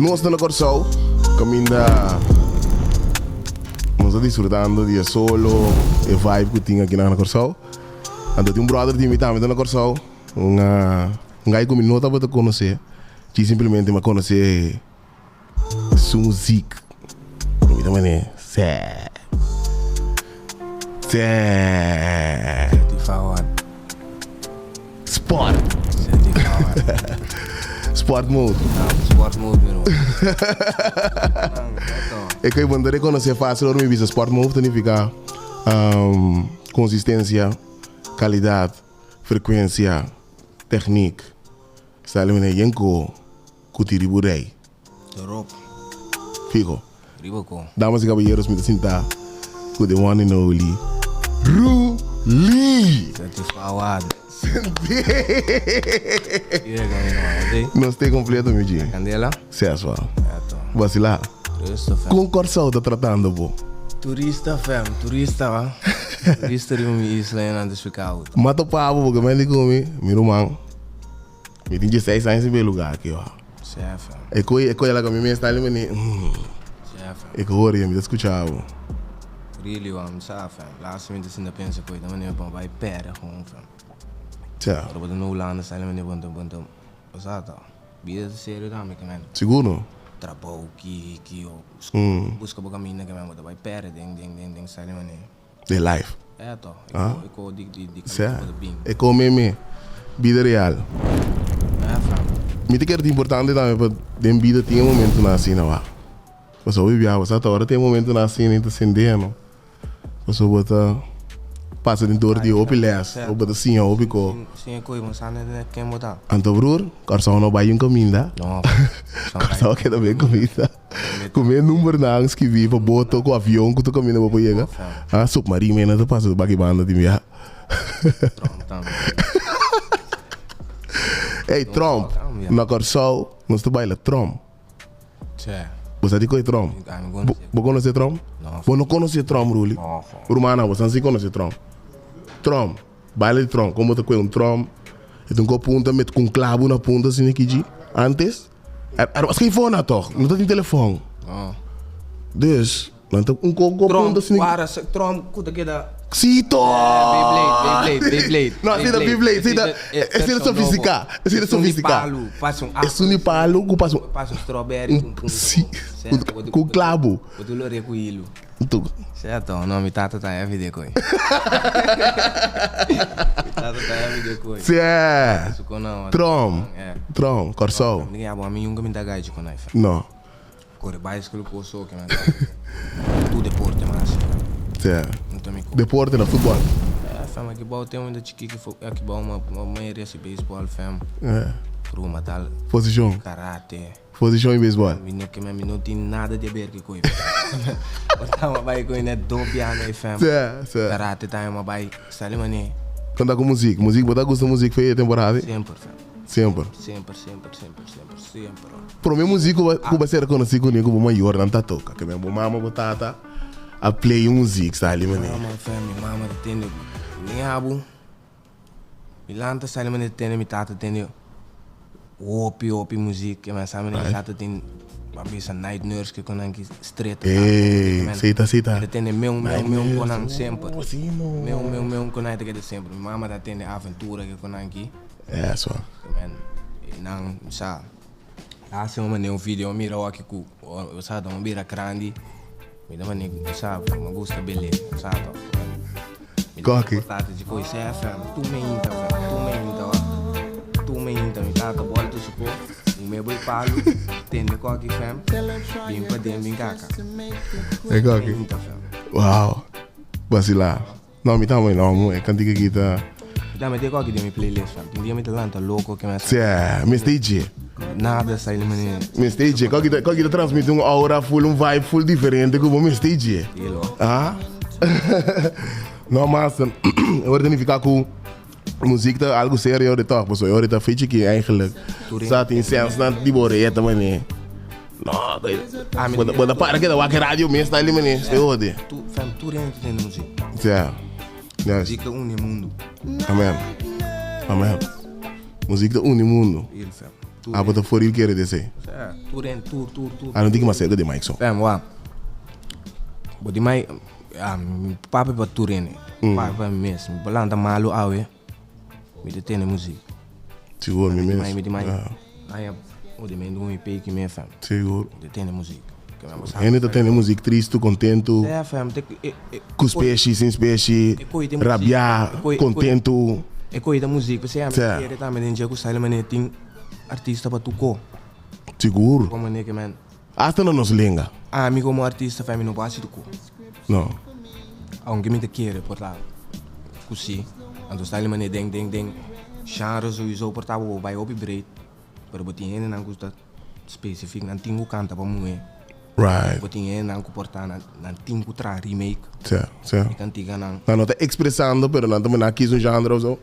Nos ta na Kòrsou kaminda nos ta disfrutando di e solo, e vibe ku tin aki na Kòrsou. Anto tin un brother di mi tambe ta na Kòrsou, un un guy ku mi no tabata konosé, djis simplemente mi a konosé su muzik. Mi ta manera, sè, sè. Sport. Sport mode. Sport mode mi ruman. E ku bo no ta rekonosé fásil ora mi bisa sport mode ta nifiká konsistensia, kalidat, frekuensia, teknik. Sali manera yen ku ku tiri bo rei. Dorop. Fijo. Riba ko. Damas y caballeros mi ta sinta cu the one and only Ruly. Satisfawad. Sentí. Nos te completo mi G. Candela. Seswa. Eto. Vacila. Rusto fam. Con Corsou ta tratando bo? Turista fam, turista wa. Turista riba mi isla en antes fica auto. M'a topa bo porque mi a di cu mi, mi ruman. Mi tin dieseis aña sin bay e lugar aki wa. Sefa. E koe e koe laga mi mes ta li meni mm. Sefa. E koe horia mi ta scucha bo. Really wa mi sa fam. Laatste mi ta sinta pensa koe ta manera pa bay perde gewoon fam. Tja. Ora bo ta na Hulanda sa li manera bo ta bo ta bo sa to. Bida ta serio tambe ke men. Siguro. Trabou ki ki o buska bo caminda ke men bo ta bay perde den den den den sa li manera. Den life. E to. E ko di di di Sea. E ko meme. Bida real. Mi ta kere ta importante tambe pa den bida tin e momentonan asina wak. Pasobra bo biaha bo sa ta ora tin e momentonan asina i ta sende no. Pasobra bo ta pasa den dor di hopi les, bo ta siña hopi ko. Siña ko i bo sa net ken bo ta. Anto broer, Kòrsou no bai un kaminda. Kòrsou a keda ben kaminda. Ku mi e numbernan skibí pa boto ku avion ku ta kaminda bo por yega. Ah, submarino mena ta pasa baki banda tin bia. Trump tambe. Ey, Trump. Na Kòrsou nos ta baila Trump. Che. Bo sa di ku e Trump? Mi konosé. Bo konosé Trump? No. Bo no konosé Trump, Ruli? No. Rumannan, bo san si konosé Trump. Trump. Baila di Trump. Kon bo ta kue un Trump? E ta un ko punta met ku un klabu na punta asina kiji. Antes. Er was geen phone toch? No ta tin telefon. No. Dus, nan ta un ko ko punto Trump, wara, Trump ku ta keda. Si toch! Beyblade, Beyblade, Beyblade. No, si ta Beyblade, si ta, esei ta sofisticá, esei ta sofisticá. Esun di palu, pasa un Esun di palu ku pasa un. Pasa un strawberry ku un punto. Si, ku klabu. Bo ta lorea ku hilu. Tu. Cierto, no, mi tata ta heavy de koe. Mi tata ta heavy de koe. Sí. Su kona. Trom. Trom, Kòrsou. Mi abo ami nunka mi ta gaichi kon ai. No. Kore bicycle ku oso ke man. Tu deporte mas. Sí. Deporte na futbol. Eh, fam, aki bou tem un chiki ki aki bou ma maioria si baseball fam. Eh. Ruma tal. Posishon. Karate. Posishon i beisbòl. Mi no ke mi no tin nada di haber ki koe. Ora mi bai koe net do piano e fam. Sè, sè. Karate tambe mi bai sali mane. Konta ku muzik. Muzik bo ta gusta muzik fe e temporada? Semper fam. Semper. Semper, semper, semper, semper, semper. Prome muzik ku ku bo ser konosí kuné ku bo mayornan ta toka. Ke men bo mama bo tata a play un muzik sali mane. Mama fam, mi mama ta tende mi abu. Mi lanta sali mane tende mi tata tende hopi hopi muziek en sa mane mi tata tin a bisa night nurse ke konan ki straight Ey, sita sita. E ta tende meu meu meu konan semper. Oh, si no. Meu meu meu konan ta keda semper. Mi mama ta tende aventura ke konan ki. Eso. Men nan sa laatste mi mane un video mi mira wak ku sa ta mi bira grandi mi ta mane sa mi gusta bele sa to. Koki. Tata di koi sê fam, tu me inta fam, tu me inta wa. Tu me inta, mi tata bolta su ko, un me boi palu, tende koki fam, bin pa den bin kaka. E koki. Inta fam. Wow. Basila. No, mi tambe no, mu e kantika ki ta. Mi tambe tin koki den mi playlist fam. Tin dia mi ta lanta loko ke me. Sê, mi stay dje. Nada sai di manera. Mi stay dje. Koki ta, koki ta transmiti un aura full, un vibe full diferente ku bo mi stay dje. Ah? No, master, e ora ta nifiká ku muzik ta algu serio de tòg, pasobra e ora ta fecha ki eigenlijk sa tin sens nan di bo reta manera. No, bo ta, bo ta para keda wak e radio mes ta ali manera, stay hodi. Tu, fam, tur hende ta tende muzik. Sea. Yes. Muzik ta uni mundu. Amen. Amen. Muzik ta uni mundu. Real fam. Tur Abo ta for il kere di esei. Sea. Tur en tur tur tur. Ah, no tin ki mas cerca di mic so. Fam, wa. Bo di mai, ah, mi papia pa tur hende. Papia pa mi mes. Mi por lanta malu awe, mi ta tene muziek. Sigur, mi mes. Mi di mai, aña, o di mai dun mi peki me, fam. Sigur. Mi ta tene muziek. Hende ta tene muziek tristu, kontentu. Sea, fam, te, e, e, Ku speshi, sin speshi, rabiá, kontentu. E koe ta muziek, p'esei ami kere tambe den dje ku sa di manera tin artista pa tuko. Sigur. Komo neke men. Asta na nos lenga. Ami komo artista fami no por hasi tuko. No. Aunke mi ta kere por ta ku si, anto sa di manera den den den genre souiso por ta bo bai hopi breed, pero bo tin hendenan ku ta specifiek nan tin ku kanta pa muhé. Right. Bo tin hendenan ku por ta nan nan tin ku traha remake. Sa, sa. E kantikanan. Nan no ta expresando pero nan ta manda kies un genre of so.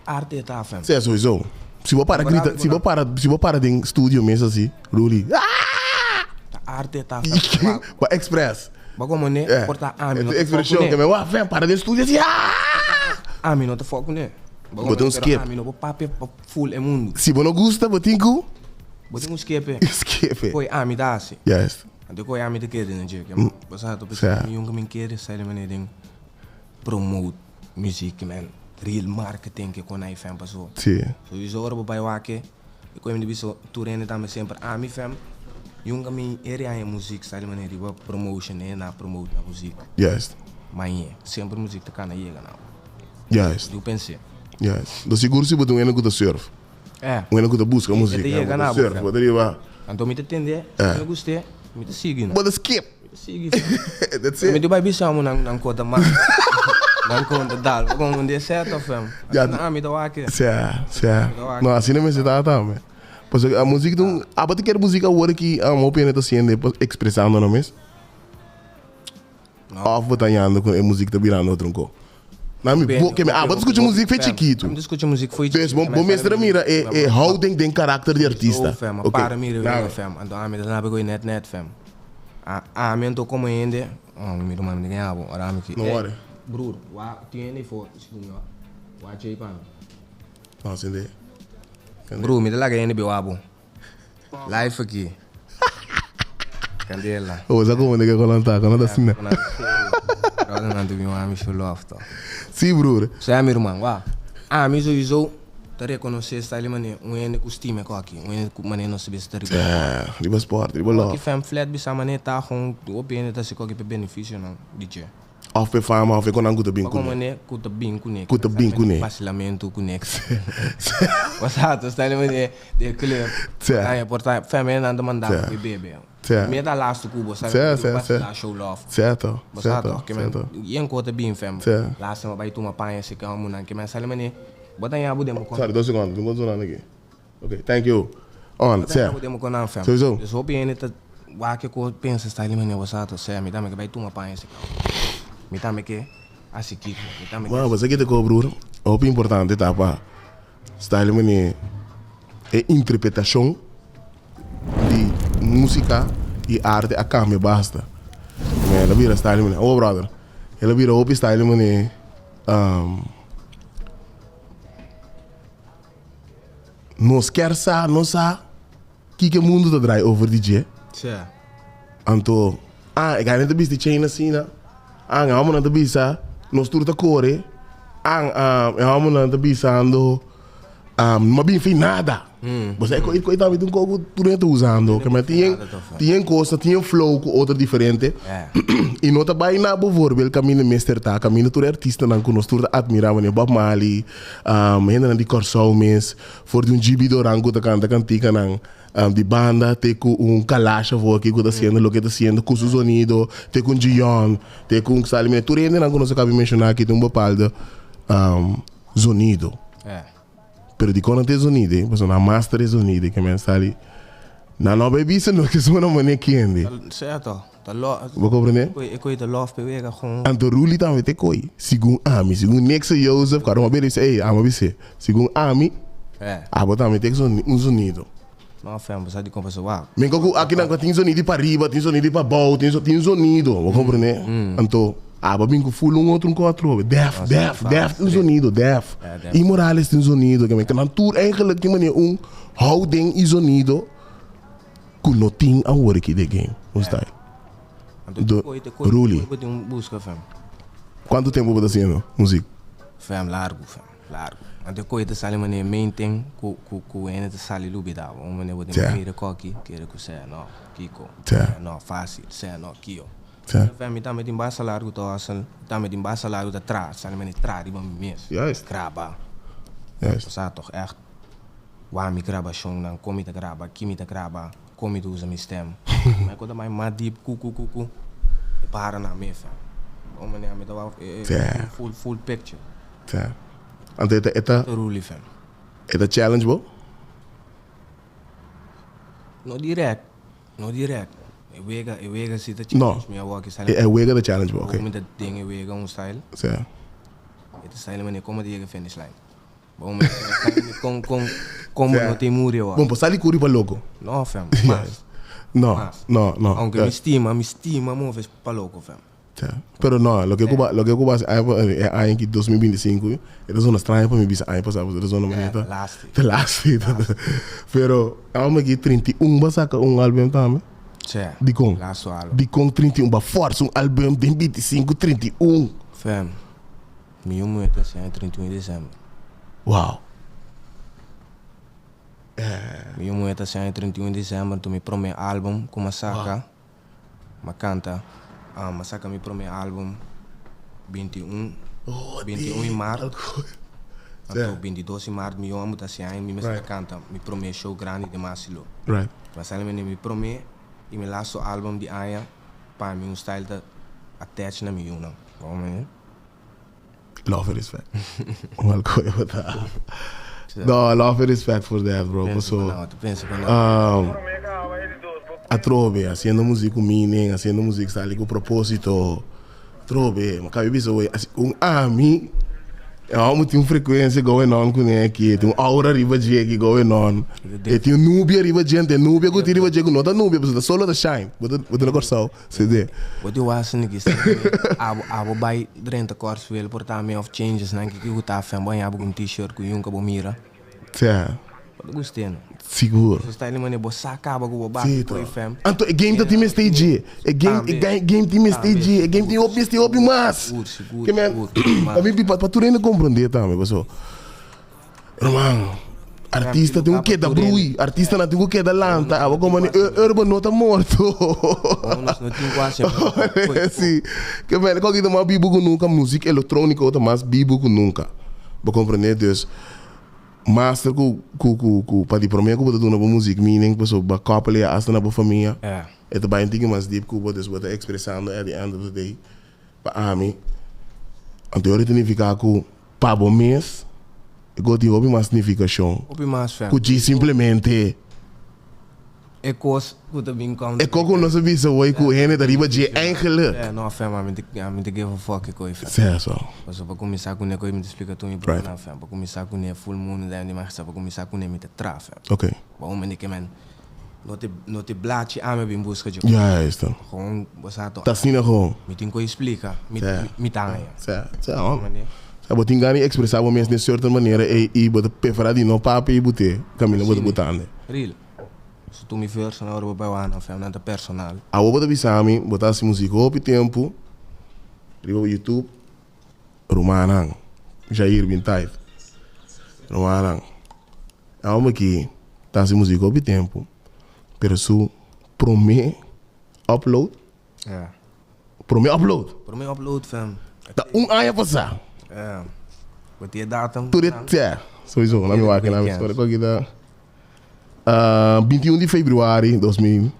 Arte ta fam. Sa, souiso. Si bo para grita, si bo para, si bo para den studio mes asi, Rudy. Aah! Ta arte ta fam. Pa express. Bo komo ne por ta ami no ta fok kuné. Expresion ke wak fam para den studio asi aah! Ami no ta fok kuné. Bo ta un skip. Ami no por papia pa full e mundu. Si bo no gusta bo tin ku. Bo tin ku skepe. Skepe. Koe ami ta hasi. Juist. Anto koe ami ta kere na dje. Bo sa to p'esei mi yunka mi kere sa di manera den promote music man. Real marketing ke kon ai fam paso. Si. Souiso ora bo bai wak e koe mi ta bisa tur hende tambe semper ami fam yunka mi ere haña music sa di manera riba promotion e na promote na music. Juist. Mañe semper music ta kana yega na. Juist. Yo pense. Juist. Do sigur si bo tin un hende ku ta surf. Eh. Un hende ku ta buska musika. E ta yega na bo. Surf, bo ta riba. Anto mi ta tende, si mi gust'é, mi ta sigui no. Bo ta skip. Mi ta sigui. That's it. Mi ta bai bisa bo nan nan kota mas. Nan konta dal. Bo komo un dia sèt of em. Ya. Asina ami ta wak e. Sè, sè. No, asina mester ta tambe. Pasobra a musika ta un, abo ta kere musika awor ki hopi hende ta siente ekspresando nan mes? Of bo ta yanda ku e muzik ta birando otro un ko? Na mi bo ke mi abo ta skucha muzik fe chikitu. Mi ta skucha muzik foi Dus bo bo mester a mira e e houding den karakter di artista. So fam, a Ok. para mira Nada. wega fam. Anto ami ta nabe koe net net fam. A ami anto komo hende, oh mi mira mami ta gen abo, ora ami ki No ey worry. broer, wa tin hende for segun mi wa. Wa djei pa mi. No, sende. Broer, mi ta laga hende biwa bo. Live aki. Candela. Oh, sa como nigga con ta, con ta asina. Brother nan tu mi mami show love to. Si, broer. Sa mi ruman, wa. Ami sowieso ta reconoce style mane un hende cu stima e aki, un hende cu mane nos ta bisa ta riba. Yeah, riba sport, riba love. Aki fam flat bisa mane ta gewoon hopi hende ta haci koki pa beneficio nan di dje. Of p'e fama of e konan ku ta bin Pako kuné. manera ku ta bin kuné. Ku ta bin kuné. Basilamentu ku nex. Bo sa ta manera den club. Sè. Aña por ta famia nan ta manda Sè. bo bebe. Sè. Mi ta lastu ku bo sa Sè, mi sè, basila sè. show love. Sèrto, Bo sa sèrto, toh ke men sèrto. yen ku ta bin fam. Sè. Lastu mi bai tuma paña si ke homu nan ke men sali manera bo ta ña bo den bo kon. Sorry, dos sekondo, mi kon sonando aki. Ok, thank you. On, Bo ta sè. ña bo den bo kon nan fam. Sowieso. Dus hopi hende ta wak ke ko pensa style manera bo sa toh sè mi tambe ke bai tuma paña si ke homu. Mi tambe ke hasi kiko, mi tambe ke Bueno, bo sa ki ta ko broer, hopi importante ta pa style manera e interpretacion di musica y arte a cambia basta. El a bira style manera, oh brother, el a bira hopi style manera nos kier sa, no sa kiko e mundo ta draai over di dje. Anto, ah, e gana ta bisti chain asina, ah, e homonan ta bisa, nos tur ta kore, ah, e homonan ta bisando, ah, no a bin fin nada. Bo sa e koi tambe ta un kos ku tur hende ta usando, ke men tin tin kos, tin flow ku otro diferente, i no ta bai na bovoorbeeld kaminda mester ta, kaminda tur e artistanan ku nos tur ta admira, manera Bob Marley, hendenan di Kòrsou mes, for di un GB Doran ku ta kanta kantikanan. Di banda te ku un Kalash afo aki ku ta hasiendo loke e ta hasiendo ku su zonido, te ku un Gion, te ku un Sally Mene, tur hendenan ku nos a kaba di menshoná aki tin un bepaldo zonido. Pero dikon nan tin e zonido ei? Pasobra nan master e zonido ei ke men Sally nan no bai bisa loke sona manera kende. Serto, ta lo. Bo komprende? E koi ta lòf pe wega kon. Anto Ruli tambe ta e koi, segun ami, segun Nixon Joseph, kada un a bira bisa, ey, ami a bis'é, segun ami, abo tambe ta e un zonido. No fam, bo sa dikon pasobra wak. Mi ku akinan ku tin zonido di pariba, tin zonido di pabou, tin tin zonido, bo komprende? Anto, abo a bin ku ful un otro un ku atrobe, Def, Def, Def tin zonido, Def. I Morales tin zonido, ke men, ke nan tur eigenlijk tin manera un houding i zonido. Ku no tin awor aki den game, un style. Anto Do, te koi, te koi, te Ruli. koi bo tin buska fam. Kuantu tempu bo ta hasiendo muzik? Fam, largu fam, largu. Anto e koi ta sali manera main thing ku ku ku hende ta sali lubida bo. Un manera bo tin mira koki, kere ku sea no, kiko, sea no, fasil, sea no, kio. Fam, mi tambe tin basta largu ta hustle, mi tambe tin basta largu ta traha, sali manera traha riba mi mes. Graba. Sa toch echt. Wak mi grabashonnan, kon mi ta graba, ki mi ta graba, kon mi ta usa mi stem. Ma e kos ta bai mas deep ku ku ku ku e para na mi fam. Bon manera mi ta wak e full full picture. Sa. Anto e ta e ta. Ta ruli fam. E ta challenge bo? No direct, no direct. E wega e wega si ta challenge mi awor ki E wega ta challenge bo, okay. Mi ta den e wega un style. Sa. E ta style manera kon mi ta yega finish line. Bon, mi con con con bo no tin muri awa. Bon, por sali curi pa loco. No, fam. Mas. No, no, no. Aunque mi stima, mi stima move pa loco, fam. Ja. Pero no, loke cu ba, loke cu ba haci aña pa, e aña aki 2025, e ta zona straño pa mi bisa aña pasa, pasobra e ta zona manera ta. Lasti. Ta lasti. Pero, amo aki 31 ba saca un album tambe. Che. Dicon? Lasto album. Dicon 31 ba forza un album den 25, 31. Fam. Mi yu muhe ta siña 31 di december. Wow. Mi yu muhe ta siña 31 di december, anto mi prome album ku m'a saka, m'a kanta, m'a saka mi prome album 21, 21 di mart, anto 22 di mart mi yu a siña i mi mester a kanta mi prome show grandi den Masilo. M'a sali mende mi prome i mi lasto album di aña pa mi un style ta attach na mi yunan. Love and respect. Wel koe bo ta. No, love and respect for that, bro. Pensa pa nan, pensa pa nan. Atrobe, haciendo muziek ku meaning, haciendo muziek sali ku proposito. Atrobe, ma kabi bisa wey, asi un ami, e homo tin un frecuencia going on kuné aki, tin un aura riba dje aki going on. E tin un nubia riba dje, e nubia ku tin riba dje ku no ta nubia, pasobra ta solo ta shine. Bo ta, bo ta na Kòrsou. CD. Bo tin wak asina ki sa abo abo bai drenta Kòrswil por ta mi of changes nan ki ku ta fen bo haña bo ku un t-shirt ku yunka bo mira. Sea. Bo ta gust'é no. Sigur. So sta di manera bo sa kaba ku bo baki ku e fem. Anto e game ta tin mester dje. E game e game tin mester dje. E game tin hopi mester hopi mas. Sigur sigur sigur. Pa mi pa tur hende komprondé tambe paso. Ruman, artista tin ku keda brui, artistanan tin ku keda lanta, abo komo ni Urban no ta morto. Si, ke bel koki ta mas bibu ku nunka, muzik elektroniko ta mas bibu ku nunka. Bo komprende? Dus, master ku ku ku ku pa di prome ku bo ta duna bo muzik meaning pasobra bo a koppel e asta na bo famia, e ta bai un tiki mas deep ku bo, dus bo ta ekspresando at the end of the day. Pa ami, anto e ora ta nifiká ku pa bo mes e kos tin hopi mas nifikashon Hopi mas fèm. ku djis simplemente E kos ku ta bin kòm e kos ku nos a bisa woi ku hende ta riba dje eigenlijk. Yeah, no fèm, ami ta ami ta give a fuck e kos fèm. Sè so. Pasobra pa kuminsá kuné kos mi ta splika tur mi bronan fèm. Pa kuminsá kuné full mundu den di mester pa kuminsá kuné mi ta traha fèm. Ok. Bo un mende ke men no te no te blachi ami a bin buska dje. Juist. Gewoon bo sa to. Ta asina gewoon. Mi tin ku explica. Mi mi ta haña. Sa, sa hom. Sa bo tin gana di expresa bo mes den certain manera ey y bo ta prefera di no papia y bo te caminda bo ta botando. Real. So tu mi verso na ora bo bai wak nan fam nan ta personal. Awo bo ta bisa mi bo ta hasi musica hopi tempo riba YouTube. Rumannan, Jair bin type. Rumannan, e homber aki ta hasi musica hopi tempo pero su prome upload. Ja. Prome upload. Prome upload fam. Ta un aña pasá. Ja. Bo tin e datum. Tur e te. Sowieso, laat mi wak, laat mi sorry, cualkier ta. 21 di februari 2000.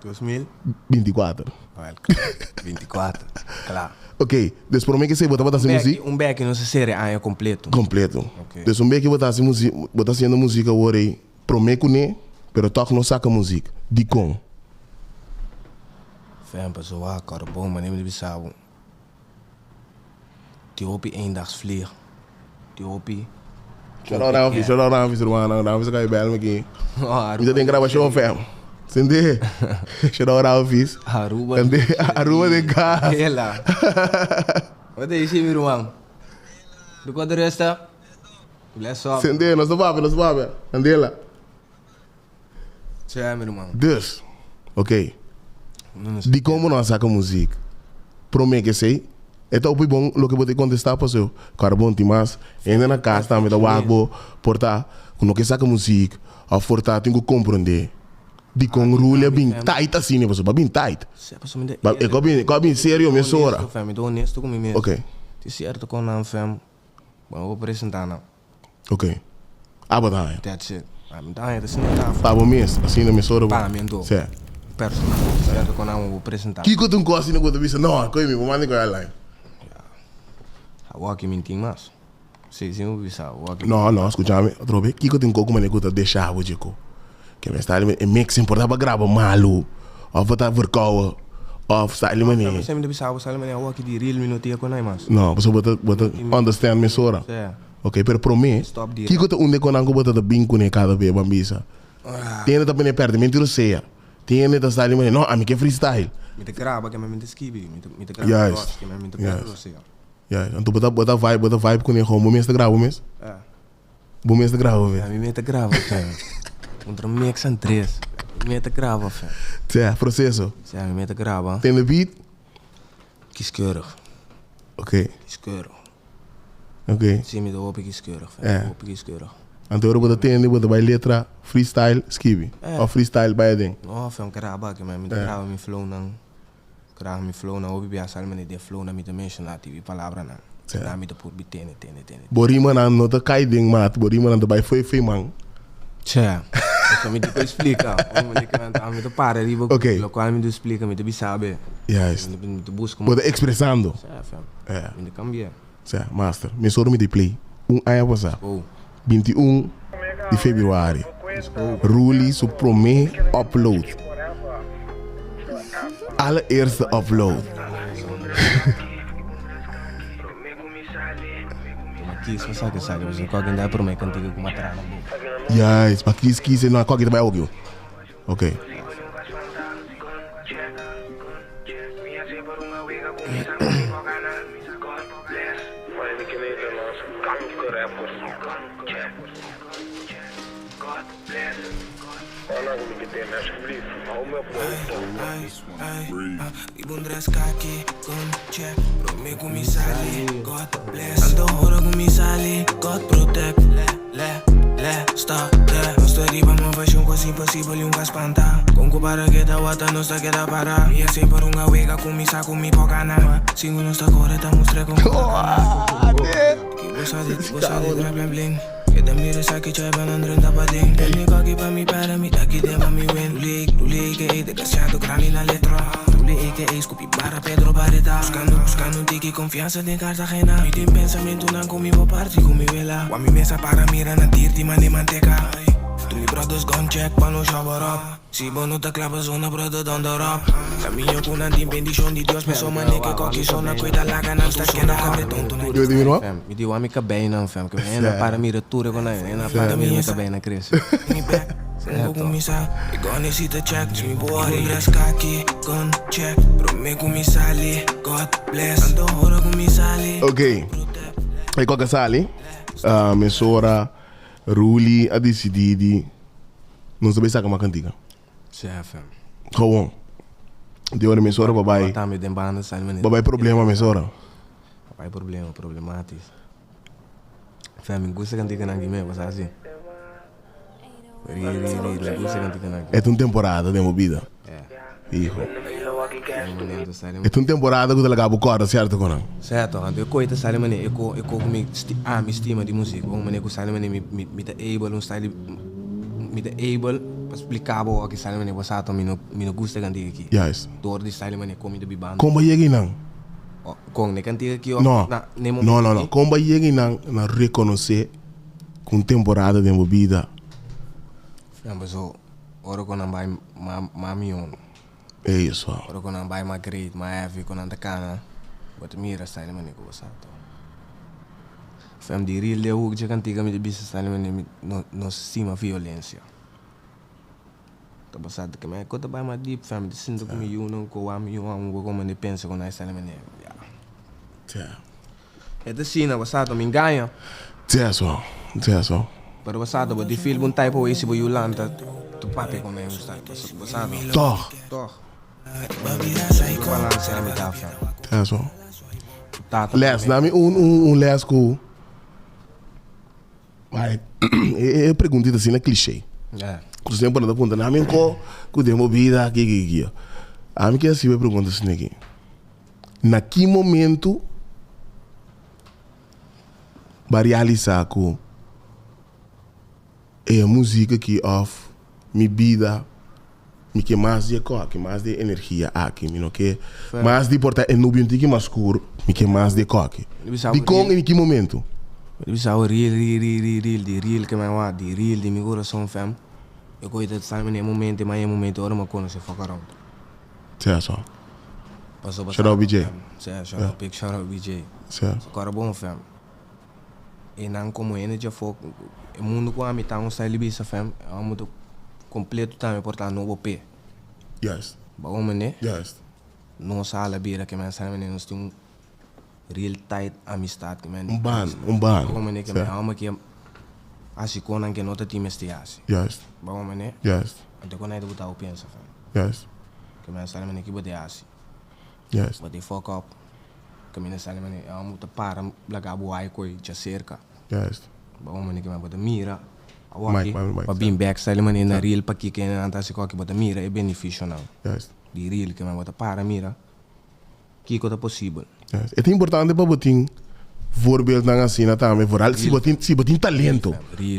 2000? 24. Wel, 24, kla. Ok, dus prome ke esei bo tabata hasi muzik? Un beki nos a sera e aña kompleto. Kompleto. Ok. Dus un beki bo ta hasi muzik, bo ta hasiendo muzik awor ei prome kuné, pero tòg no saka muzik. Dikon? Fem, pasobra wak, ora bon, manera mi ta bisa bo, tin hopi eendagsvlieg, tin hopi. Shout out Ramfis, shout out Ramfis rumannan, Ramfis a kai bel mi aki. Mi ta den grabashon fam. Sintí? Shout out Ramfis. Aruba. Aruba den kas. Hela. Wat ta disi mi ruman? Di kuantu resta? Bless up. Sintí, nos ta papia, nos ta papia. Andela. Tja mi ruman. Dus. Ok. Dikon bo no a saka muzik promé ke esei? E ta hopi bon loke bo ta kontestá pasobra kòrda bon tin mas hende na kas tambe ta wak bo por ta ku no ke saka muzik òf por ta tin ku komprondé dikon Rully a bin tight asina pasobra bo a bin tight. E ku a bin e ku a bin serio mesora. Ok. Ok. Abo ta haña. That's it. Ami ta haña ta asina ta. Pa bo mes, asina mesora bo. Pa mi anto. Sè. Personal. Sierto kon amo bo presenta. Kiko ta un kos asina ku bo ta bisa, no, koe mi, bo manda koe online. Ya. Awor aki mi tin mas. Si, si mi bisa awor aki. No, no, skucha mi atrobe. Kiko ta un kos ku manera ku ta desha bo dje ko? Ke mi sta e mixing por ta pa graba malu, òf bo ta verkoue, òf sta li manera. Mi ta bisa bo sta li manera awor aki di real mi no tin e konai mas. No, pasobra bo ta, bo ta understand mesora. Sè. Ok, pero promé, kiko ta un de konan ku bo ta ta bin kuné kada be ban bisa? Tin hende ta pone pèrdè mentirosea, tin hende ta sa di manera, no, ami ke freestyle. Mi ta graba keme mi ta skibi, mi ta graba los keme mi ta pèrdè rosea. Juist, anto bo ta bo ta vibe bo ta vibe kuné gewoon, bo mes ta graba bo mes? Bo mes ta graba bo mes? Ami mes ta graba fè. Contra mix an tres, mi mes ta graba fè. Sè, proseso. Sè, mi mes ta graba. Tende beat? Kieskeurig. Ok. Kieskeurig. Ok. Si mi ta hopi kieskeurig fè. Eh. Hopi kieskeurig. Anto ora bo ta tende bo ta bai letra freestyle skibi. Eh. Of freestyle bai aden. No fè un graba aki man. Mi ta graba mi flownan. Graba mi flownan hopi bia sali mane den flownan mi ta menshona tipi palabranan. Sí. Na mi ta purbi tende tende tende. Bo rimanan no ta kai den mat, bo rimanan ta bai foe foe man. Che. Pasobra mi tin ku explica. Mi ta para riba Ok. lokual mi ta explica mi ta bisa be. Juist. Mi ta buska. Bo ta expresando. Sè, fam. Ja. Mi ta cambia. Sè, master. Mi soro mi di play. Un aña pasá. Oh. 21 di februari. Let's go. Rully su promé upload. Allereerste upload. Ma kis pa saka saka, pasobra koki da promé kantiga ku matrana bo. Juist, ma kis kis no koki ta bai oki. Ok. Yo di mira? Mi di wak mi kabei nan fam, ke mi na para mira tur e konai, mi na para mira mi kabei na krese. Ok, e kok a sali, mesora Rully a disidí di nos ta bai saka mas kantiga. Gewoon. Di ora mesora pa bai. Pa bai problema mesora. Bai problema, problematis. Fam, mi gusta kantiga nan ki me, bo sa si. Ri, ri, ri, mi gusta kantiga nan ki. E ta un temporada den bo bida. Hijo. E ta un temporada ku ta laga bo kòrda sierto konan. Sierto, anto e koi ta sali manera e ko e ko ku mi ami stima di musik, un manera ku sali manera mi mi mi ta able un style di mi ta able pa splika bo oki sali manera bo sa to mi no mi no gusta e kantiga aki. Juist. Dor di style manera kon mi ta bibando. Kon bo yega einan? Kon e kantiga aki of No, na ne no, momento no, no. aki? Kon bo yega einan na rekonosé ku un temporada den bo bida? Nan paso ora ku nan bai ma ma mion. Eso. Ora ku nan bai ma great, ma heavy ku nan ta kana, bo ta mira style manera ku bo sa to. Fam di real de hoek dje kantiga mi ta bisa style manera mi no no stima violencia. Ta bo sa ke me ku ta bai ma deep fam mi ta sinti ku mi yunan ku wak mi yu amo bo komo di pensa ku nan style manera ya. Tja. E ta asina bo sa to mi ngaña. Tja so, tja so. Pero bo sa ta bo di feel un type of way si bo yu lanta tu papia con nan gusta. Bo sa ta. Toch. Toch. Tur balance na mitad fam. Eso. Tata Les, dami un un un les ku Bai e pregunta ta asina cliché. Yeah. Ku semper nan ta puntra nami nko ku den bo bida ki ki ki. Ami ke hasi bo e pregunta asina aki. Na ki momento bo a realisa ku e musika aki of mi bida mi ke mas di e koki, mas di e energia aki, mi no ke mas di por ta e nubia un tiki mas skur, mi ke mas di e koki. Dikon i na ki momento? Mi ta bisa bo real, real, real, real, real, di real ke mi a wak, di real di mi kurason fam, e koe ta sa mi na e momento, e maña momento ora mi a konosé Fuck Around. Sea so. Pasobra Shout out BJ. Sea, shout out big shout out BJ. Sea. So kòrda bon fam. E nan komo hende dje afó, e mundu ku ami ta un style di bisa fam, e amo ta kompleto tambe por ta nobo p'e. Juist. Bo a mende? Juist. Nos a hala bira ke men sa mende nos tin un real tight amistad ke men. Un band, un band. Bo a mende ke men amo ke hasi konan ke no ta tin mester hasi. Juist. Bo a mende? Juist. Anto kon nan ta bo pensa fam? Juist. Ke men sa mende ki bo ta hasi? Juist. Bo ta fuck up. Kaminda sali mane e amo ta para laga bo ai koi djaserka. Juist. Bo amo mane kiman bo ta mira awor aki pa bin bek sali mane na ril pa kiko nan ta hasi koki bo ta mira e beneficionan di ril kiman bo ta para mira kiko ta posibel. Juist. E ta importante pa bo tin voorbeeldnan asina tambe vooral si bo tin si bo tin talento.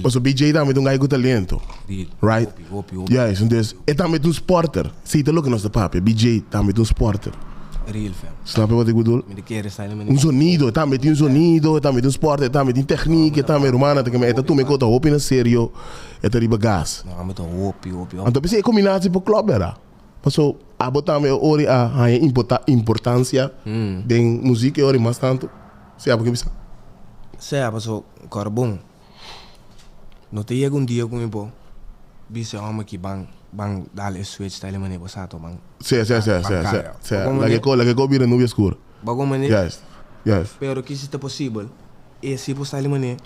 Pasobra BJ tambe ta un guy ku talento. Right? Juist. Entonces e tambe ta un sporter. Si ta loke nos ta papia, BJ tambe ta un sporter. Real fam. Snap je wat ik bedoel? Mi ta kere sa mi Un sonido, e tambe tin un sonido, e tambe tin un sporter, e tambe tin techniek, e tambe rumannan ta keme, e ta tuma e kota hopi na serio, e ta riba gas. No, ami ta hopi, hopi, hopi. Anto p'esei e combinatie por klop bera. Paso abo tambe e ori a haña importa importancia den muziek e ori mas tanto. Si abo ke bisa? Sea, paso kòrbon. No ta yega un dia ku mi por bisa e hòmber ki ban ban dal e switch ta e manera bo sa to ban. Sí, sí, sí, sí, sí, sí. Laga e ko, laga e ko bira nubia skur. Bo kon manera? Juist, juist. Pero kisi ta posibel e si por sali manera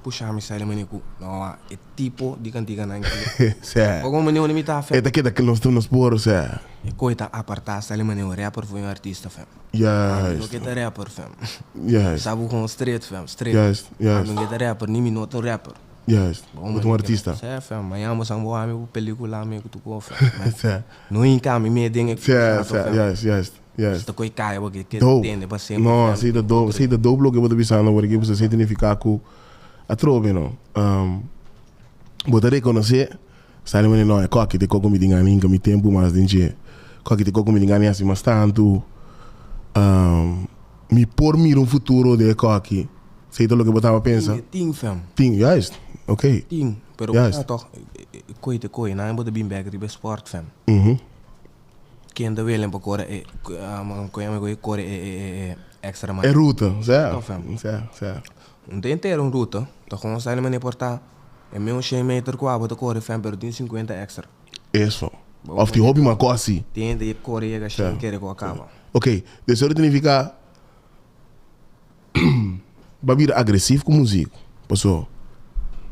pusha mi sali manera ku no e tipo di kantikanan ki. Sí. Bo kon manera unda mi ta E ta keda nos nos por, sí. E koe ta apartá sali manera un rapper for un artista fam. Juist. Ami no ke ta rapper fam. Juist. Sabu gewoon straight fam, straight. Juist, juist. Ami no ke ta rapper, ni mi no ta un rapper. Juist. Bo ta un artista. Sè fam, mañana bo san bo ami ku pelicula ami ku tu ko fam. Sè. No hinka mi me den e Sè, sè, juist, juist, juist. Ta koe kaya bo ke Dope. tende pa semper No, fam. así ta dope, así ta dope loke bo ta bisando awor aki, pasobra esei ta nifiká ku atrobe no. Bo ta rekonosé. Sali mane no e koki te koko mi tin gana hinka mi tempu mas den dje. Koki te koko mi tin gana hasi mas tantu. Mi por mira un futuro den e koki. Esei ta loke bo taba pensa? Tin fam. Tin, juist. Ok. Tin, pero Juist. toch koe te koe, nan bo ta bin bek riba e sport fam. Ken ta welen pa kore e, koe yama e kore e e extra mile? E ruta, sa. Toch fam. Sa, sa. Un ta entero un ruta, ta gewoon sali mane por ta. E meun shen meter ku abo ta kore fèn pero tin sinkuenta èkstra. Eso. Of tin hopi mas kos si. Tin hende e kore yega shen kere ku a kaba. Ok, dus ora significa bo a bira agresief ku muzik. Paso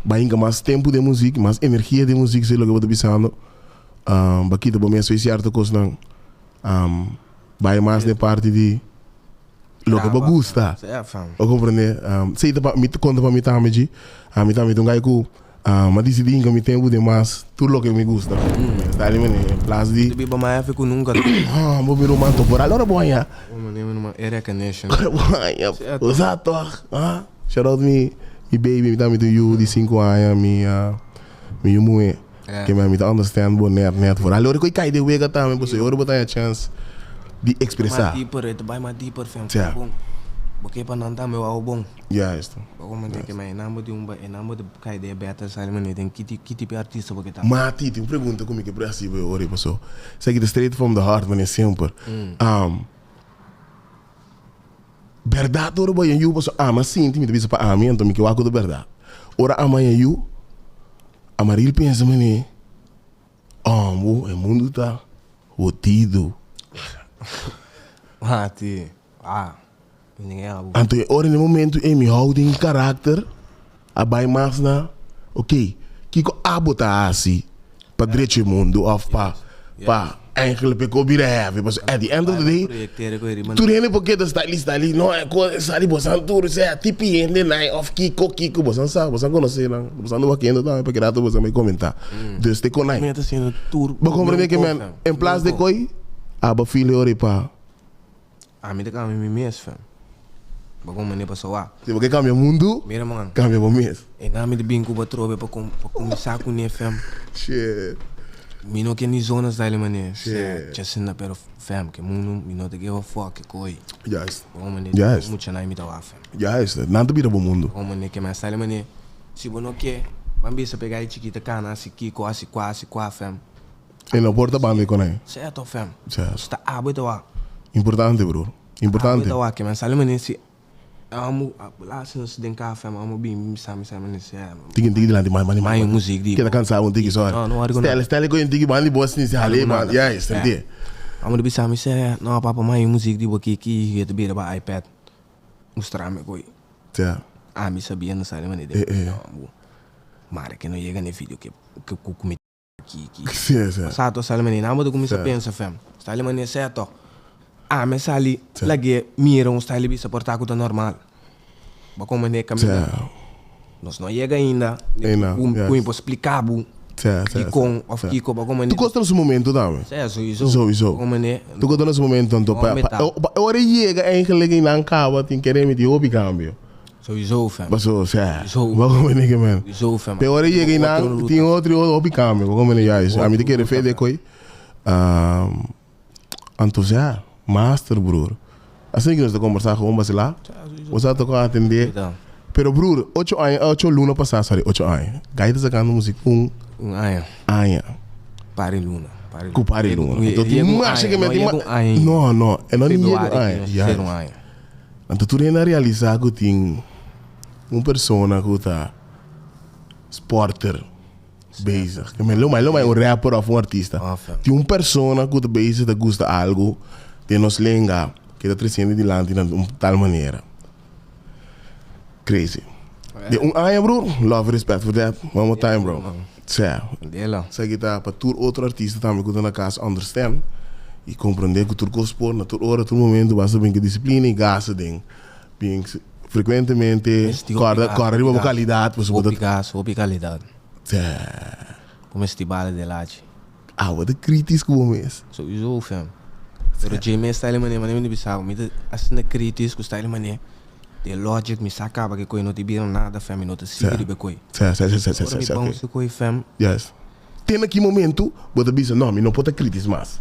bo a hinka mas tempu den muzik, mas energia den muzik, si loke bo ta bisando. Bo a kita bo mes sierto kosnan. Bai mas den parti di. Loke bo gusta. Bo comprende? Sey ta pa mi conta pa mi tambe dji. Ami tambe ta un guy cu a dicidi hinca mi tempo den mas tur loke mi gusta. Sta di mene en plaas di. Te biba mas hefe cu nunca. No, bo mi ruman to por al ora bo haña. Bo mi e recognition. Ora bo haña. Bo sa toch? Shout out mi mi baby, mi tambe ta un yu di cinco aña, mi mi yu muhe. Ke mi ta understand bo net net vooral ora ku e kai den wega tambe pasobra ora bo ta haña chance di expresa. Mas deeper, e ta bai mas deeper fem ku bon. Bo ke pa nan tambe wou bon. Juist. Bo komprende ke ma e nan bo tin un e nan bo ta kai den e better side manera den ki ki tipo di artista bo ke ta. Ma Titi, un pregunta ku mi ke hasi bo e ora ei paso esaki ta straight from the heart manera semper. Bèrdat ora bo haña yu pasobra ami a sinti mi ta bisa pa ami anto mi ke wak ku ta bèrdat. Ora ami haña yu Amaril pensa manera amo e mundu ta hodido. Mati, ah, mi ninga e abo. Anto e ora na e momento ei mi hou den karakter a bai mas na. Ok, kiko abo ta hasi pa drecha e mundu of pa pa eigenlijk pa e ko bira heavy? Pasobra at the end of the day tur hende por keda stali stali no e ko sali bosan tur sea tipi hende nai of kiko kiko bosan sa bosan konosé nan bosan ta wak hende tambe pa keda bosan bai komentá dus te konai bo komprende ke men en plas de koi abo feel ora pa. Ami ta kambia mi mes, fam. Bo kon manera pa soa. Si bo ke kambia mundu, Mira man. kambia bo mes. E nan mi ta bin ku bo atrobe pa kum pa kuminsá kuné, fam. Shit. Mi no ke ni zona style manera. Shit. Chasina pero fam ke mundu mi no ta give a fuck ke koi. Juist. Bo kon manera Juist. mucha nan mi ta wak, fam. Juist. Nan ta bira bo mundu. Bo kon manera ke men style manera si bo no ke ban bisa pega e chikita kana hasi kiko hasi kua hasi kua, fam. E no por ta banda con e. Cierto fam. Cierto. Sta abo ta wak. Importante broer. Importante. Abo ta wak man sali mane si amo laatst nos den ka fam amo bin mi sa mi sa mane si. Tiki tiki dilanti man man man muziek di. Keda cansa un tiki sorry. No no worry Stelle stelle con tiki man di bos ni si hale man. Juist senti. Amo di bisa mi se no papa man muziek di bo ki ki ta bira ba iPad. Mustra mi koe. Ja. Ami sabia no sali mane de. Mare ke no yega ne video ke ke ku mi Ki ki. Sí, sí. Sa to sali manera, nan bo ta kuminsá Sí. pensa fem. Style manera sè tòg. Ami sali Sí. lag'é mira un style bisa por ta ku ta normal. Bo kon manera Sí. kaminda. Nos no yega ainda Ei na, ku yes. ku mi por splika bo Sí, sí, dikon sí, òf sí. kiko bo kon Tu manera. kosta na su momento tambe. Sè, sowieso. Sowieso. Bo kon manera. Tu kosta na su momento anto pa Bo pa meta. pa ora e yega eigenlijk ei nan kaba tin kere miti hopi kambio. Sowieso fam. Paso, sea, Sowieso. bo comprende ke men. Sowieso fam. Pe ora yega Otro einan, ruta. tin otro hopi cambio, bo comprende juist. Ami ta kere fe de koi. Anto sea, master broer. Asina ke nos ta kombersá gewoon basilá. Bo sa ta kon atendé. Pero broer, ocho aña, ocho luna pasá, sorry, ocho aña. Guy ta sakando musik un Un aña. aña. Pari luna. Pari Ku pari luna. Yega Anto tin un masha aña, ke men no tin yega ma- un aña. No, no, e no ni yega un Februari aña. tin ser un Juist. aña. Anto tur hende a realisá ku tin un persona ku ta sporter bezig. Ke men lo mai lo mai un rapper òf un artista. Tin un persona ku ta bezig ta gusta algu den nos lenga ke ta tresiendo dilanti na un tal manera. Crazy. Den un aña broer, love respect for that. One more time bro. Sea. Esaki ta pa tur otro artista tambe ku ta na kas understand i komprende ku tur kos por na tur ora, tur momento basta bin ku disiplina i gasta den bin frekuentemente kòrda kòrda riba bo kalidat pasobra Hopi gas, hopi kalidat. Sea. Bo mester bala de lachi. Awa ta kritis ku bo mes. Souiso fam. Pero dje mes style manera manera mi ta bisa bo mi ta asina kritis ku style manera de logic mi sa kaba ke koe no ta bira nada fam mi no ta sigui riba e koe. Sa sa sa sa sa Ora mi sa bounce e koe fam. Yes. Te na ki momento bo ta bisa no mi no por ta kritis mas.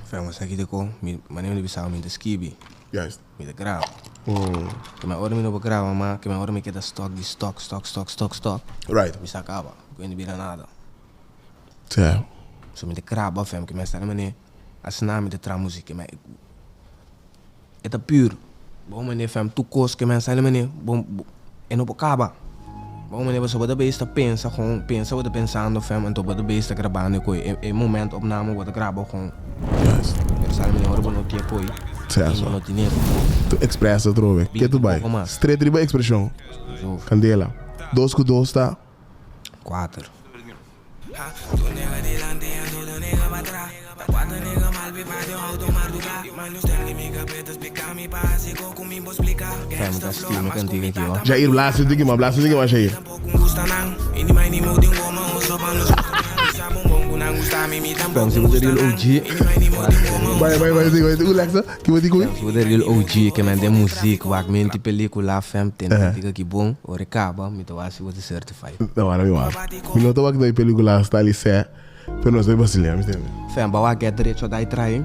Fam bo sa ki ta ko mi manera mi ta bisa bo mi ta skibi. Juist. Mi ta graba. Ke mi ora mi no por graba mas ke mi ora mi keda stok di stok stok stok stok stok. Right. Mi sa kaba koe no bira nada. Sa. So mi ta graba fam ke mi a sta na manera asina mi ta traha musica ke mi e ta pur bon manera fam tur kos ke mi a sa na manera bon e no por kaba bon manera pasobra bo ta bes ta pensa gewoon pensa bo ta pensando fam anto bo ta bes ta grabando e koe e momento opname bo ta graba gewoon pero sa na manera ora bo no tin e koe Cierto. no tin e Tu expresa atrobe. Ke tu bai? Straight riba expresion. Candela. Dos ku dos ta. Cuater. Fam ta stima cantica aki oh. Jair blasa un tiki mas, blasa un tiki mas Jair. Fam si bo ta real OG. Bai bai bai bai un Lexa, ki bo di ku mi? Fam si bo ta real OG ke men den muziek wak menti pelicula fam tene cantica aki bon ora e caba mi ta wak si bo ta certified. No wara mi wak. Mi no ta wak na e pelicula sta li sè. Pero nos ta vacilea, mi tende. Fem, ba wak get rich or die trying.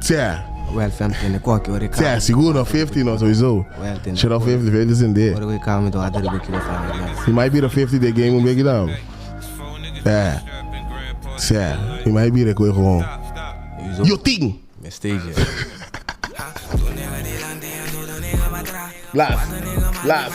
Sè. Wel, fem, tene koki ora e Sè, kaba. sigur no, 50 no, sowieso. Wel, tene Shit of koki. 50, 50 is in there. Ora ku e kaba mi ta wak riba kiba fem e Mi mai bira 50 de game un beki dan. Sè. Sè, mi mai bira koe gewoon. Sowieso. Yo tin! Mi stage. Blas. Blas.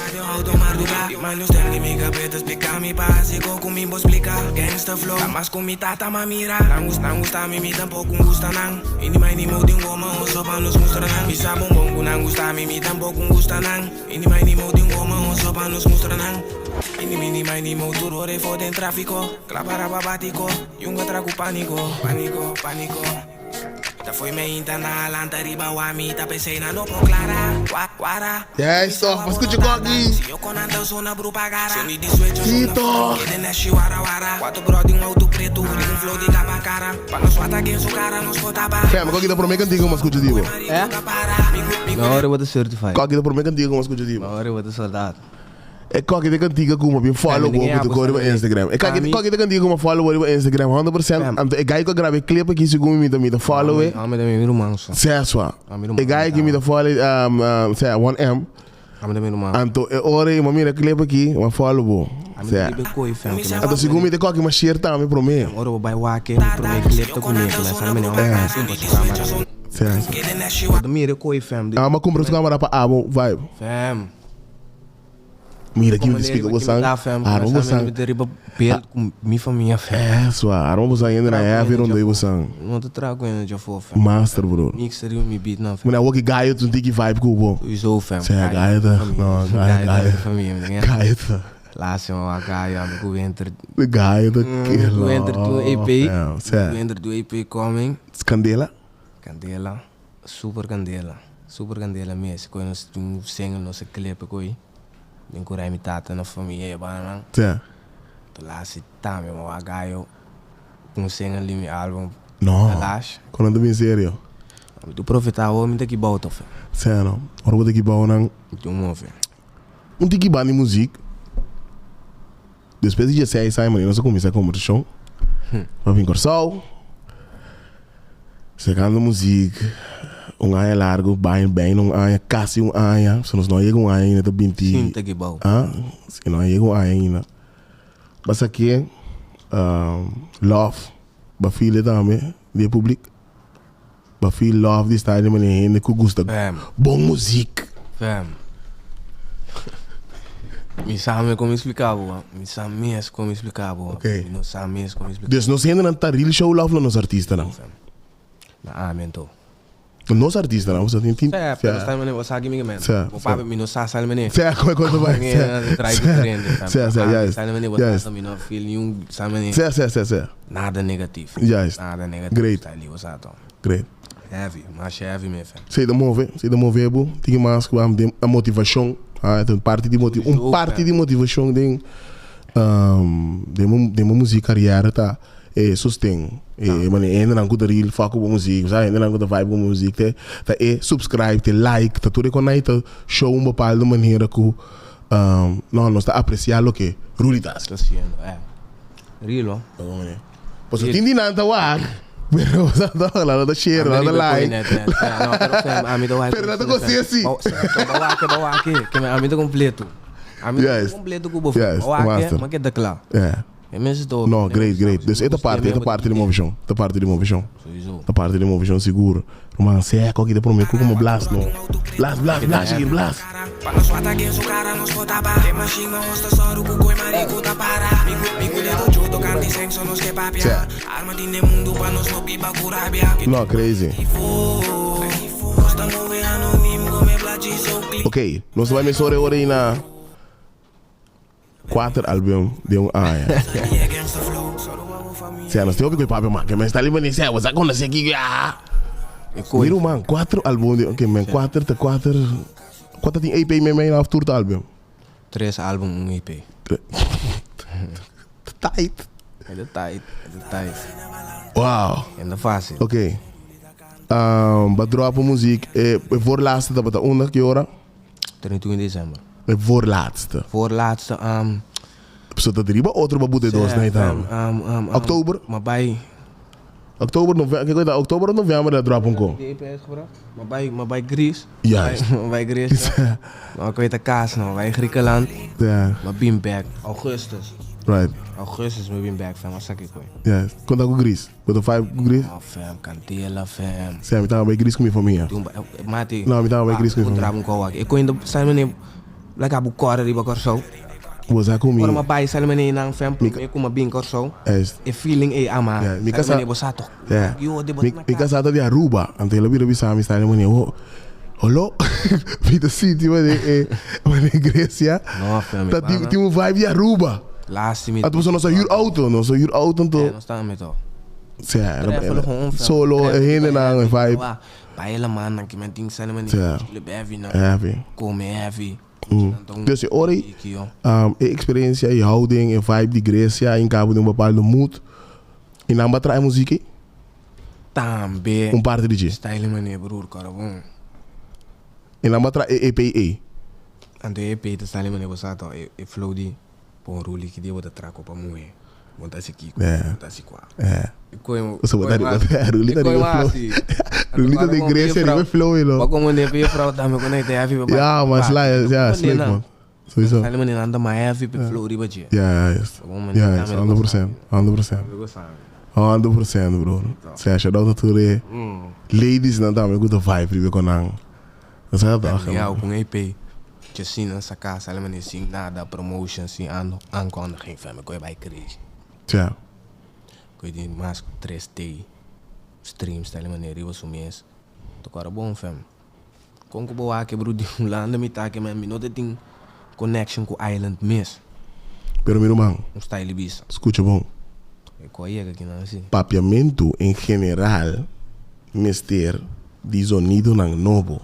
Juist toch, maar scucha kokkie. Sí toch. Fam, kokkie ta prome cantiga ku mi a scucha di bo. Eh? No, ora bo ta certified. Kokkie ta prome cantiga ku mi a scucha di bo. No, ora bo ta soldado. E kokkie ta cantiga ku mi a bin follow bo ku ta kore riba Instagram. E kokkie kokkie ta cantiga ku mi a follow bo riba Instagram 100% anto e guy ku a graba e clip aki segun mi mi ta follow e. Ami ta mi ruman so. Seswa. E guy aki mi ta follow sea 1M. Ami ta mi ruman. Anto e ora ei mi a mira e clip aki mi a follow bo. Ami ta riba e koi fam. Anto segun mi ta kokkie mi a share tambe prome. Ora bo bai wak e mi prome clip ta kuné ku mi a sali mi a kumpa su camera. Seswa. Bo ta mira e koi fam. Ami a kumpra su camera pa abo vibe. Fam. Mira ki mi ta splika bo san, arma bo san. Riba beeld ku mi famia fam. Eso, arma bo san hende na heavy rondoi bo san. No ta traha ku hende djafó fam. Master bro. Mix riba mi beat nan fam. Mira awor ki Gayo ta un tiki vibe ku bo. Sowieso fam. Sea Gayo ta, no Gayo Gayo. Gayo ta. Lástima wak Gayo ami ku winter. Gayo ta kilo. Winter tin un EP. Sea. Winter tin un EP coming. Candela. Candela. Super candela super candela mes koe nos tin un single nos a clip koe den ku Remy tata na famia e banda nan Sí. Ta lasi tambe mi wak gayo ku un single di mi album No, Kalash. kon nan ta bin serio. Mi ta profeta awor mi ta kibou tof. Sí no, ora bo ta kibou nan. Mi tin un move. Un tiki banda di muzik. Despues di dieseis aña nos a kuminsá kombersashon pa bin Kòrsou. Sekando muzik un aña largu, bai bèina un aña, kasi un aña. So nos no a yega un aña ainda ta binti. Sinta ki bou. Ah, si no a yega un aña ainda. Basa ke love ba feel tambe di e publik. Ba feel love di sta di manera hende ku gusta bon muzik. Fam. Mi sa mes kon mi splika bo. Mi sa mes kon mi splika bo. Ok. Mi no sa mes kon mi splika. Dus nos hendenan ta really show love na nos artistanan. Na ami anto. Na nos artistanan. Bo sa tin tin. Sa, pero sa manera bo sa ki mi ke men. Sa. Bo papia mi no sa sa manera. Sa, kon kon ta bai. Sa, trai diferente. Sa, sa, juist. Sa manera bo sa mi no feel niun sa manera. Sa, sa, sa, sa. Nada negatief. Juist. Nada negatief. Great. Style bo sa to. Great. Heavy, masha heavy mi fam. Si ta move, si ta move bo, tin ki mas ku den a motivashon, ah, ta un parti di moti, un parti di motivashon den den bo den bo muzik kariera ta e sosten, e mane hendenan ku ta real fuck ku bo muzik, sa hendenan ku ta vibe ku bo muzik te ta e subscribe, te like, ta tur e konai ta show un bepaalde manera ku no nos ta apresia loke Rudy ta hasi. Ta hasiendo, eh. Rilo. Pasobra tin di nan ta wak, pero bo sa ta nan ta share, nan ta like. Pero nan ta gosi asi. Ba wak, ba wak, ke ami ta completo. Ami ta completo ku bo. Yes, Ba wak, master. ma keda kla. Yeah. E mes to. No, great, great. Dus e ta parti, e ta parti di movishon. Ta parti di movishon. Sowieso. Ta parti di movishon sigur. Ruman seco aki ta prome ku komo blas no. Blas, blas, blas, shikir, blas. Sea. No, crazy. Ok, nos ta bai mesora e ora ei na kuater album den un aña. Sea, nos tin hopi ku e papia man, ke men sta liba ni sea, bo sa konosé kiko ya. Mi ruman, kuater album den, ok men kuater ta kuater. Kua ta tin EP meimei na of tur ta album? Tres album un EP. Ta tight. E ta tight, e ta tight. Wow. E no facil. Ok. Ba drop un muziek. E voorlaatste tabata unda? Ki ora? 31 december. E voorlaatste. Voorlaatste So ta riba otro ba bute dos na itam. Oktober? Ma bai. Oktober, november, kiko ta? Oktober of november dat drop un ko? Die EP uitgebracht. Ma bai, ma bai Greece. Juist. Ma bai Greece. Ma ik weet de kaas nou, wij Griekenland. Ja. Ma bin back. Augustus. Right. Augustus mi bin bek fam, a saki koe. Yes. Konta ku Gris. Bo ta vibe ku Gris? No fam, kantela fam. Sea, mi taba bai Gris ku mi famia. Tin un ba, mati. No, mi taba bai Gris ku mi famia. Puntra bo un kou aki. E koe ta sali mane laga bo kore riba Kòrsou. Bo sa ku mi. Ora mi a bai sali mane nan fam, promé ku mi a bin Kòrsou. E feeling ei ama. Mi Sali kasa. mane bo sa tok. Yo de bo ta na Mi kas. kasa ta di Aruba, anto el a bira bisa mi sali mane, oh, holo, mi ta sinti mane e mane Grecia. No fam, mi Ta tin pana. tin un vibe di Aruba. Last mi. Anto pasobra nos a huur auto, nos a huur auto anto. Eh, nos ta mi to. Sea, el a Trefelo gewoon fam. solo e hendenan e vibe. Wa, bai la man nan ki men tin sali mane Sea. chile heavy nan. Heavy. Come heavy. Dus e ora ei, e experiencia, e houding, e vibe di Grecia a hinca bo den un bepaalde mood. I nan ba trae muziek ei? Tambe. Un parti di dje. Style mane broer kòrda bon. I nan ba trae e EP ei? Anto e EP ta style mane bo sa to e flow di pon ruli ki dia bo ta traha kopa muhe. Bo ta hasi kiko, bo ta hasi kua. So bo ta riba Ruli ta riba flow. Ruli ta den Grecia riba flow ei lo. Bo komo ne pe juffrouw tambe ku ta heavy pa Ja man sla ja slik man. Sowieso. Sali mane nan ta mas heavy pe flow riba dje. Ja juist. Ja juist 100%. 100%. 100% bro. Sea shout out na tur e ladies nan tambe ku ta vibe riba ku nan. Nan sa ta Ja ku un EP. Chesina saka sali mane sin nada promotion sin aankondiging fam. Ku e bai crazy. Tja. Ku e tin mas ku 3T streams sali mane riba su mes. Ta kora bon fam. Kon ku bo wak e bru di Hulanda mi ta ke mi no ta tin connection ku island mes. Pero mi ruman. Un style bisa. Skucha bon. E ku a yega kinan si. Papiamentu en general mester di zonidonan nobo.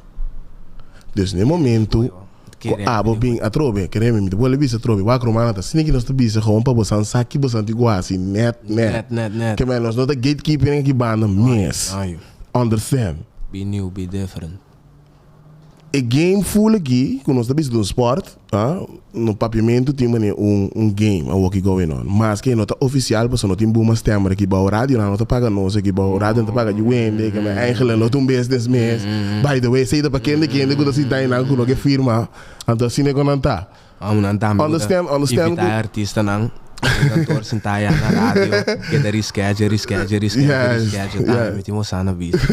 Dus na e momento ku abo bin atrobe, kereme mi ta bolbe bisa atrobe, wak rumannan ta asina ki nos ta bisa gewoon pa bosan sa ki bosan tin ku hasi net net. Net net net. Ke men nos no ta gatekeeping aki banda mes. Understand. Be new, be different. E game full aki ku nos ta bisa ta un sport, ah, no Papiamentu tin manera un un game awoki going on. Maske e no ta ofisial pasobra no tin buma stemmer aki bou, radionan no ta paga nos aki bou, radio no ta paga Juwende, ke men eigenlijk no ta un business mes. By the way, esei ta pa kende kende ku ta sinta einan ku no ke firma, anto asina e ku nan ta. Amo nan tambe ku ta Understand, understand invita e artistanan den kantoor sintá ya na radio keda reschedule, reschedule, reschedule, Yes, reschedule tambe yes. mi tin bosa na bista.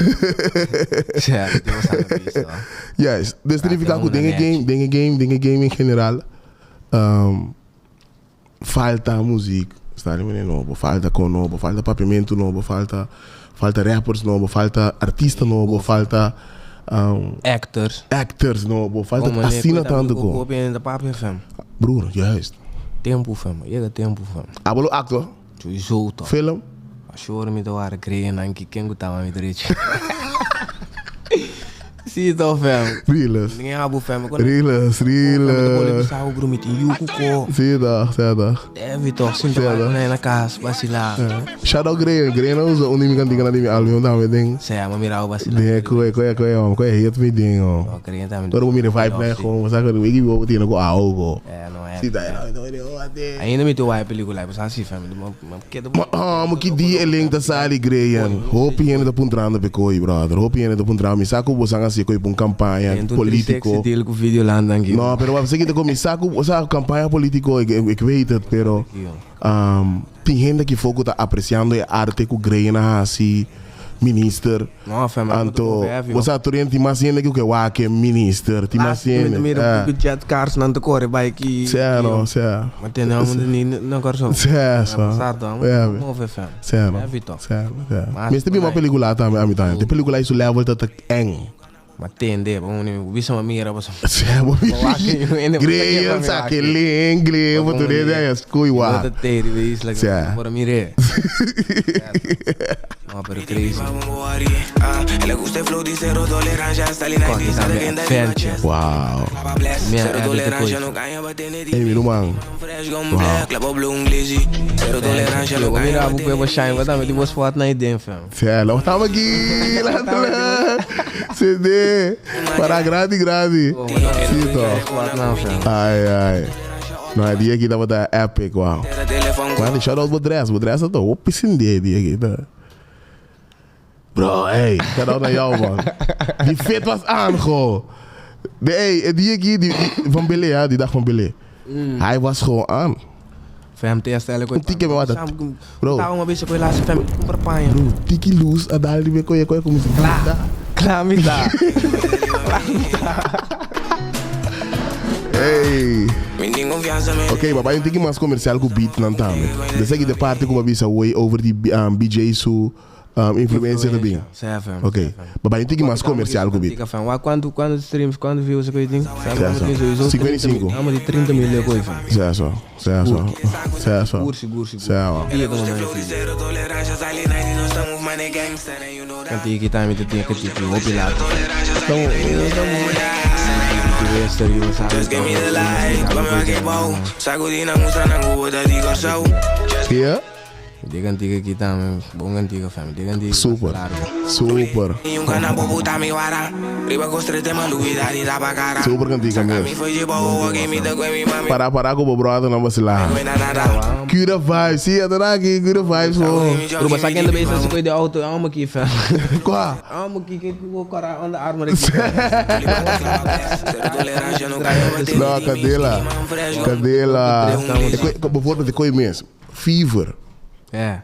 Sea, mi tin bosa na bista. Yes, dus Trate significa ku una den e game, nechi. den e game, den e game en general, falta muziek, sta di manera nobo, falta kon nobo, falta papiamentu nobo, falta, falta rappers nobo, falta artista nobo, falta Actors. actors nobo, falta Como asina tanto kon. Kopi ainda papia fam. Broer, juist. Tempo fam, yega tempo fam. Abo lo actua? Sowieso toch. Film? Ashore mi ta wara cree nan ki ken ku taba mi drechi. Si toch fam. Realest. Ninguém abu fam. Realest, realest. Sabe bro, mi tin yuku ko. Si toch, si toch. Deve toch, sinta Ja, toch. na na kas, basila. Shout out Grey, Grey na usa un di mi kantika di mi album tambe den. Sea, ma mira basila. Den koe koe koe om, koe hit mi ding om. No, Grey tambe. Pero mi vibe na gewoon, sa ko wiki wo tin ko ao ko. Eh, no, eh. Si ta no no no ate. Ainda mi tu vai película, pues así fam, ma ma queda. Ma ah, ma ki dia e link ta sali Grey. Hopi hende ta puntrando pe koi brother. Hopi hende ta puntrando mi sa ku bo san hasi koi pa un campaña politico. deal ku Videoland dan No, pero wak seki ta komi sa ku o sea campaña politico ik ik weet het pero um, tin hende ki fo ku ta apreciando e arte ku Grey a hasi minister. No, fam, Anto, bo sa tur hende tin mas hende ku ke wak e minister, tin mas hende. Mira Eh. ku jet cars nan ta kore bai ki. Sea no, sea. Ma tene amo de ni na Kòrsou. Sea so. Sa to, amo Ja. move fam. Sea no. Heavy toch. Sea, sea. Mas Mester bin por uma pelicula tambe a mi tambe. De pelicula ei su level ta ta eng. Ma tende, pa un bisa ma mira pa Sea, bo Grey sa ke ling, grey, bo tu de de skui wa. Bo ta teri be isla Sea. por mire. No, pero crazy. Koki tambe adventure. Wow. Mi a edit e koi. Ey mi ruman. Wow. Yo, bo mira bo kue bo shine, bo tambe di bo spot na iden fam. Sea, lo estamos aquí. Letterlijk. CD. Para grandi, grandi. Sí, toch. Ai, ai. No, e dia aki tabata epic, wow. Man, shout out Bodres. Bodres ta hopi sindi e dia aki. Ta. Bro, hey, shout out naar jou, man. Die fit was aan, gewoon. De, hey, e dia aki, die, die, van Billy, ja, die dag van Billy. Hij was gewoon aan. Fam te hasta ele Un tiki me wata. Bro. Tava uma vez com ele fam compra panha. Bro, tiki luz a dal ribe koye koye como se Kla. Kla mi ta. Hey. Ok, babá un tiki mas comercial ku beat nan tambe. Desde aki de parte ku babisa way over di um, BJ su um, influencia ta bin. Seven. Ok. Babá un tiki mas comercial ku beat. Fam, wa quanto quanto streams, quanto views que eu tenho? Certo. 55. Amo de 30 mil de coisa. Certo, certo, certo. Seguro, seguro, seguro. Certo. Dia como não é filho. Cantiga que tá me tem que tipo o pilato. Então, yeah? Diga antiga aqui tá, bom antiga fam, diga antiga. Super. Super. Super cantiga mesmo. Para para com o brother não vacilar. Cura vibes, sim, até aqui, cura vibes, pô. Bro, mas sabe quem também se coi de auto, amo aqui fam. Qual? Amo aqui que o cara anda arma aqui. Não, cadela. Cadela. Bijvoorbeeld, ik kooi mesmo. Fever. É,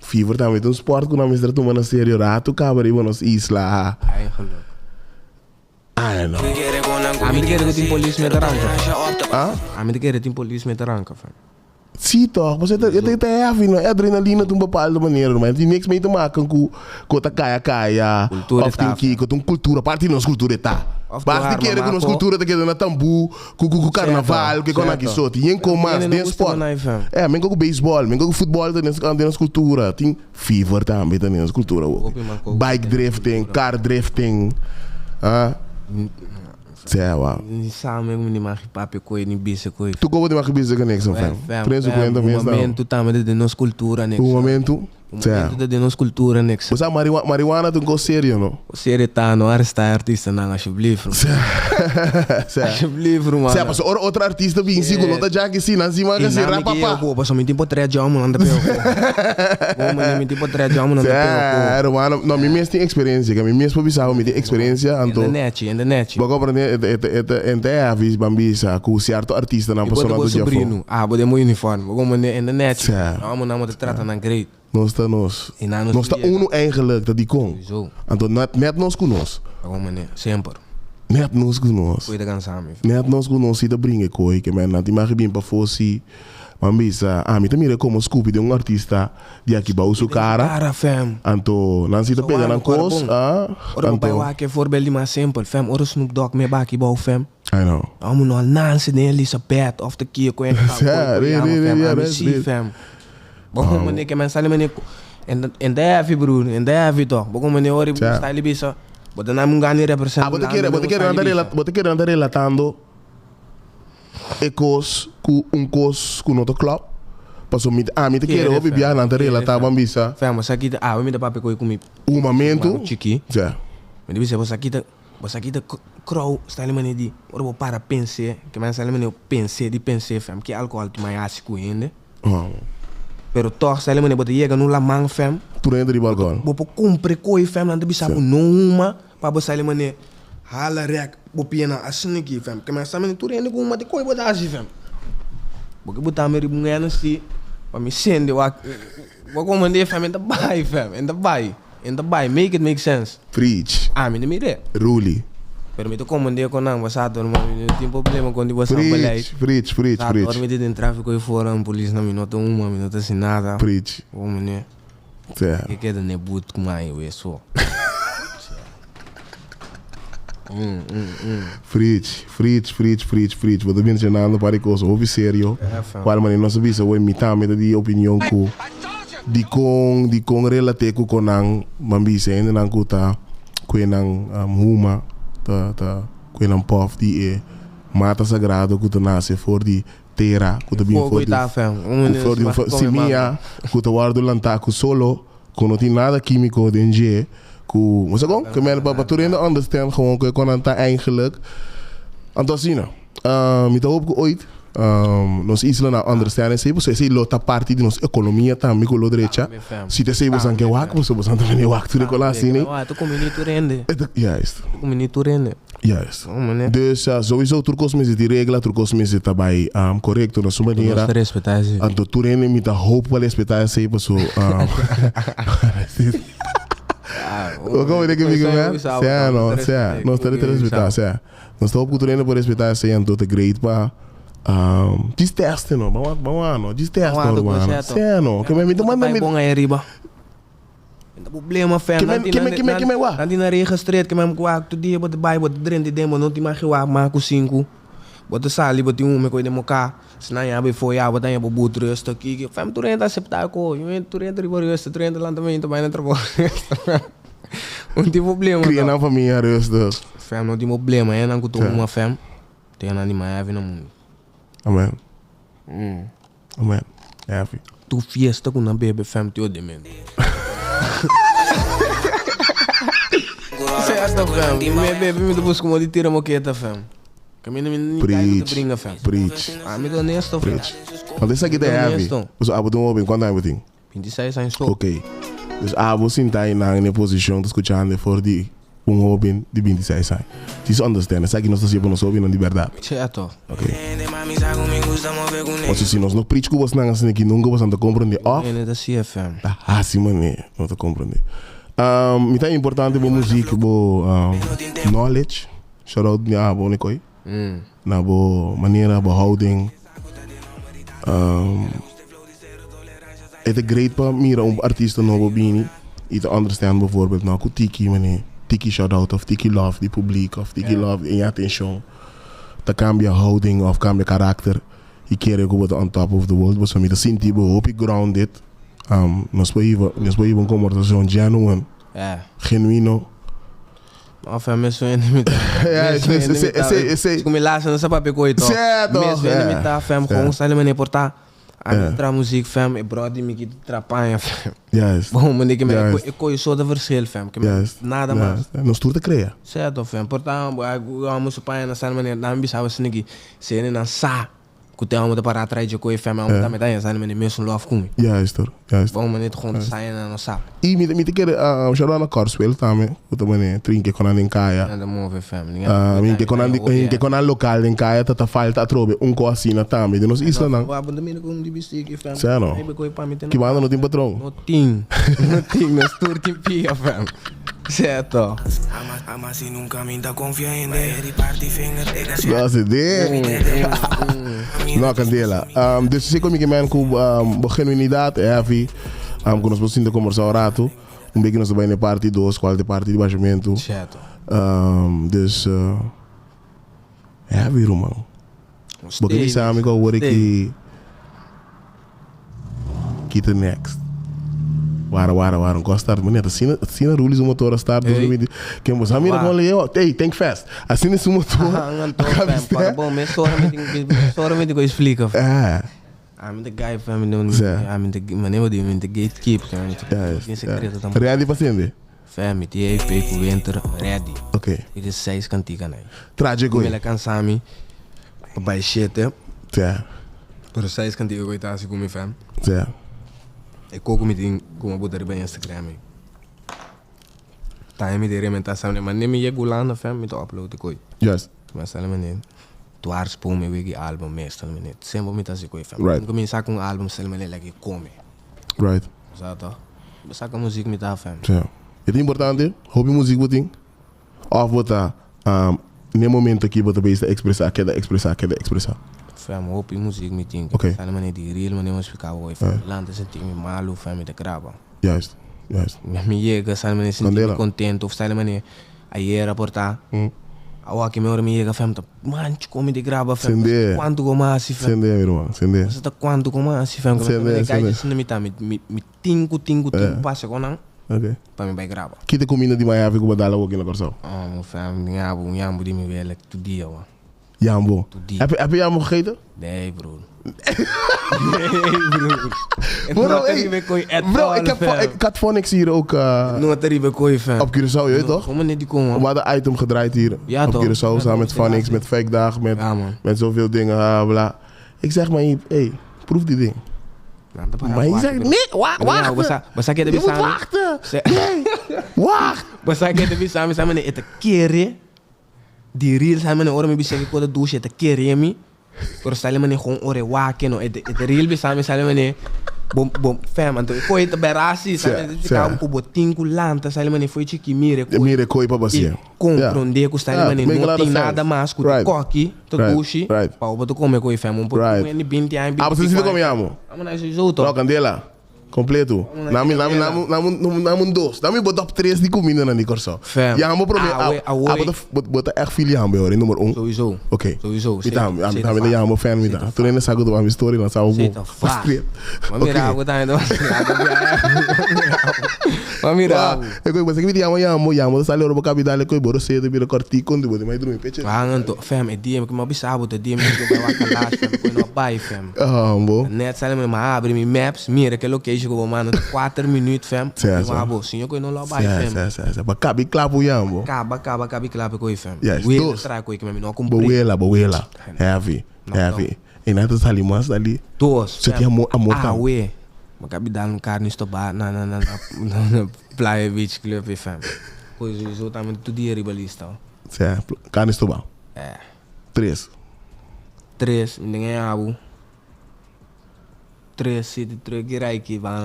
Fever também tem um sport que nós estamos tomando a sério. Rato, cabra, e nos isla. eigenlijk. I don't know. A mim quer que tem polícia me arranca. Ah? A mim quer tem polícia me arranca, fam. Sim, toch. Você tá, het is heavy, no? É adrenalina de uma bepaalde manier, maar het heeft niks mee te maken com com ta kaya kaya Cultura of tá, tem que com cultura, parte de nossa cultura tá. Of Basta tu querer que arma, nossa marco. cultura tá querendo na tambu, com com carnaval, que com certo. aqui só, tem com mais, Não tem gusta sport. não, fam. É, men com beisebol, men com futebol tem nossa cultura, tem fever também tem nossa cultura. Hopi, man, com- Bike drifting, car drifting. Ah. Zé, uau. Ni sabe como ni mais papi coi, ni bisa coi. Tu como de uma cabeça que nexo, fam. Preso com enda mesmo. momento também de nossa cultura, né? Um momento. Zé. Momento de nossa cultura, né? Você marihuana, marihuana tem coisa sério, não? Você tá no arrestar artista não, alsjeblieft. Zé. Alsjeblieft, man. Zé, passou outro artista vem sigo, não tá já que sim, não se manga se rapa Eu pa. vou, passou me tempo três jogos, não anda pelo. Vou, mano, me tempo três jogos, não anda Zé, pelo. hermano, não, mi mesmo tem experiência, que mi mesmo bisava, mi tem experiência, anto. In de net, in de net. Vou compreender, et et et avis bambisa, com certo artista na E pessoa bota do o dia. sobrinho. Ah, bota meu uniforme. Vou mano, in de net. Zé. Não, não, não, trata na great. Nós tá nós. E na nos Nós tá liga. uno eigenlijk dat die kon. Zo. Anto net net nós com nós. Vou, mano, sempre. Net nós com nós. Cuida cansame. Net nós com nós se brinca coi que men nati maar bem pa fosse Mambisa, ah, mi tamire como Scoopy de um artista de aqui ba uso cara. Cara, fam. Anto, Nancy te pega na cos, ah, Ora, meu pai, anto. que voorbeeld die maar simpel, fam. Ora, Snoop Dogg, me baki bouw, fam. I know. Amo no Nancy ne Elizabeth of de kier ko en Ja, nee, nee, nee, ja, dat is- si fam. Bom meneer que men sali meneer en en daar heb je broer en daar heb je toch. Bom meneer ori Ja. style bisa. But dan mun gani represent. Ah, bote quer andar bote quer andar relatando e cos ku um cos ku noto club. Passo mi ah, mi te quer obi bia na relatar bambisa. Fam, mas aqui ah, we mi da papi ko kumi. Um momento. Chiki. Ja. Me disse você aqui você aqui crow style meneer die ori bo para pense que men sali meneer pense di pense fam que alcohol que mai asi ku hende. Oh. Pero toch style meneer bote yega no la man fam. Tu entra di balcão. Bo po cumpre coi fam nan bisa bu numa pa bo sali mane hala rek bo piena asini ki fam que mas samene tu rende com uma de coi bo da fam bo que botar me ribungena si pa mi sende wa wa como mande fam enta bai fam enta bai enta bai make it make sense Preach. ah mi mire Ruli. pero mi to comandei com não você adora mas não tem problema quando você beleid Preach, preach, preach, Ora preach. me dit in tráfico e fora um polícia não me nota uma me nota assim nada Preach. oh meneer Ja. Ik heb een boot com mij weer zo. Preach, preach, preach, preach, preach. Vou mencionando para coisa, ouve sério. fam. Qual maneira nossa visa, oi mitame me di opinião ku di con di con relate ku konang mambisa ainda nang kuta kwenang um, huma ta ta kwenang pof di e mata sagrado ku ta nasce for di terra ku ta bin Fogo for e di tá, fam. ku for di simia ku ta guardo lantaku solo ku no tem nada químico dentro ku mas com que men pa pa understand gewoon ku kon ta eigenlijk Anto assim, um, então hoop ik ooit um, nos isla na understand esse, você se lota parte de nossa economia também com lo direita. Ah, fam. Se te sei você que wak, você você também wak tudo com lá assim, né? Ah, tu comi tu rende. Juist. Tu comi tu rende. Juist. Oh, meneer. Dus sowieso tur kos mester tin regla, tur kos mester ta bai korekto na su manera. Nos ta respetá esei. Anto tur hende mi ta hoop pa respetá esei paso Bo komo de ke mi ke Sea no, sea. Nos ta respetá, sea. Nos ta hoop ku tur hende por respetá esei anto ta great pa djis tèste no, ban wak ban wak no, djis tèste no ruman. Sea no, ke mi ta manda mi. Bon ahí riba. Ta problema fam. Ke men ke men ke men ke men wak. Nan tin na registreerd ke men wak tur dia bo ta bai bo ta drenta den bo no tin magi wak mas ku sinku. Bo ta sali bo tin un me koe den bo ka. Si nan ya bo for ya bo ta haña bo but rustig kiko. Fam tur hende ta asepta e ko. Tur hende riba rustig tur hende lanta mainta bai na trabou rustig. No tin problema. Kria nan famia rustig. Fam no tin problema hendenan ku ta huma fam. Tin nan di mas heavy na mundu. Amen. Amen. Heavy. Tu fiesta ku nan bebe fam ti odi men. Fiesta fam. Mi bebe mi ta busca modo di tira moketa fam. Kaminda mi ni kai ku ta bringa fam. Preach. Ami ta honesto fam. Preach. Anto esaki ta heavy. Pasobra abo ta un hoben, kuantu aña bo tin? 26 aña so. Ok. Dus abo sinta einan den e posishon ta skucha hende for di un hoben di 26 aña. Just understand, esaki nos ta hasié pa nos hobennan di bèrdat. Cierto. Ok. Pasobra si nos no preach ku bosnan asina aki nunka bosnan ta komprendé òf Hende ta sié fam. ta hasi manera no ta komprendé. Mi ta importante bo muzik, bo knowledge. Shout out mi abo Nikoi. Na bo manera, bo houding. E ta great pa mira un artista nobo bini y ta understand bijvoorbeeld no cu tiki mane tiki shout out of tiki love di publiek of tiki love en atencion ta cambia houding of cambia karakter y kere cu bo ta on top of the world pasobra mi ta sinti bo hopi grounded nos por hiba nos por hiba un conversacion genuine genuino. No fam mesun hende mi ta. Ja, Mesun hende mi ta. ese- ese- Ku mi laatste no sa papia ku oito. Cierto, Mesun hende mi ja. ta fam. Gewoon sali manera por ta. A mi Ja. tra muziek fam. E brody mi ki tra paña fam. Juist. Bon manera ki mi Juist. e koe so ta verschil fam. Ki mi Juist. nada mas. Juist. Nos tur ta crea. Cierto fam. Por ta amo su paña na sali manera. Nan bisa asina ki si hende nan sa. Ku te amo ta para atrás dje koe fam amo tambe ta yensando mene mesun love ku mi. Juist hoor, juist. Bon mane ta gewoon sa yena no sa. I mi mi ta kere shout out na Corswell tambe ku ta mane trinke konan den kaya. Nan ta move fam. Mi ke konan di ke konan lokal den kaya ta ta falta atrobe un ko asina tambe den nos islanan. Bo ta mira ku un di bistiki fam. Sa no. Ki banda no tin patron. No tin. No tin nos tur tin pia fam. Cierto. No si de. No candela. Dus si con mi men cu bo genuinidad e heavy. Cu nos por sinta conversa un rato. Un beki nos ta bay na e parti dos cual ta e parti di bashamentu. Cierto. Dus heavy ruman. Bo ke bisa mi cu awor aki kita next. Wara wara wara un kos start manera asina asina Ruli su motor a start dos mil binti ken bo sa mira kon leo ey think fast asina su motor Anto fam para bo mes ora mi tin mes ora mi tin ku explica fam. Ami ta guy fam ami ta manera bo di mi ta gatekeep fam mi tin secreto tampoco. Ready pa sende? Fam mi tin EP ku winter ready. Ok. Mi tin seis kantika nai. Traje koe. Mi la kansa mi pa bai shete. Sea. Pero seis kantika koe ta hasi ku mi fam. Sea. E koko mi tin ku mi a bota riba Instagram ei. Tambe mi tin rementa sa ma ne mi yega Hulanda fam mi ta upload e koe. Juist. Mi a sali manera dwars pon mi wiki album mes sali manera semper mi ta hasi koe fam. Right. Nunka mi saka un album sali manera like e kome. Right. Sa to. Bo saka muzik mi ta fam. Ja. E ta importante, hopi muzik bo tin of bo ta n'e momento aki bo ta bezig ta expresa, keda expresa, keda expresa? Fam, hopi muzik mi tin. Ok. Sali manera di real manera mi explica bo fam. Lanta sinti mi malu fam mi ta graba. Juist, juist. Mi yega sali manera sinti mi contento of sali manera ayera por ta. Awor aki mi ora mi yega fam ta manch con mi di graba fam. Sende. Cuanto cu mi a haci fam. Sende mi ruman, sende. Bo sa ta cuanto cu mi a haci fam. Sende, sende. Sende mi ta mi mi tin cu tin cu tin cu pasa cu nan pa mi bay graba. Ki ta cuminda di Miami cu bo dal awoki na Corsou? Oh fam, yambo, yambo di mi wele tur dia wan. Yambo. Tur dia. Heb je yambo gegeten? Nee broer. Nee broer. Bro, No hey, riba kooi at bro, all, ik heb fam. ik had Phonics hier ook No te riba kooi fam. op Curaçao, je weet toch? Kom maar net die komen. We hadden item gedraaid hier Ja, op toch? Curaçao Ja, samen toch? met Phonics, met Vekdag, met, Ja, man. met zoveel dingen, bla, bla. Ik zeg maar, hey, proef die ding. Nou, dat Maar hij zegt, nee, Ja, wacht. basta que Je moet bisami. wachten. Nee, wacht. Basta que de bisami samen ete kere. Di real sa mane ora mi bisa ki kos ta dushi e ta kere mi pero sali mane gewoon ora e wak no e ta real bisa mi sali mane bo bo fam anto e koe ta bera asi sa mane ta ku bo tin ku lanta sali mane foi chiki mira e koe Mira e koe pa basia i kompronde ku sali mane no tin nada mas ku ta koki ta dushi pa bo ta kome koe fam un por un hende binti aña Abo si ta kome amo Amo na sowieso to No kandela. Completo. Nami, nami, nami, nami, nami un dos. Nami bo top tres di cumindanan di Corsou. Fam. Yambo prome. Awe, awe. Ah, bo ta, bo, bo ta echt feel yambo hoor, nummer un. Sowieso. Oké. Sowieso. Mi ta, mi ta, mi ta yambo fan mi ta. Tur hende sa cu ta mi story, nan sa bo. Zeta fa. Straight. Ma mira abo tambe ta Ma mira abo. E koe, bo sa ki mi ta yama yambo, yambo ta sali ora bo capital e koe, bo roseta bira cortico, bo di mai drumi peche. Waan anto, fam, e dia mi a bisa abo ta dia mi tin cu bai wak kalash, fam, koe no a bai, fam. Ah, bo. Net sali mi ma abri mi maps, mira ke location ku bo manda ta kuater minuut fam. Sè, Mi sè. wak bo, siñor koe no lo bai Sè, fam. sè, sè, sè. Pa kabi kla pu yan bo. Kaba, kaba, kabi kla pu koe fam. Yes, Wela dos. tra koe ke mi no a Bo kumpré. wela, bo wela. Heavy, No, heavy. E nan ta sali mas sali. Dos, Se fam. tin amor, amor tam. Awe, mi kabi dal un karni stobá na, na, na, na, na Playa Beach Club e fam. Koe sowieso tambe tur dia riba lista. Sè, karni stobá. Eh. Tres. Tres, mi den e abu. Tres city truck i raiki ban.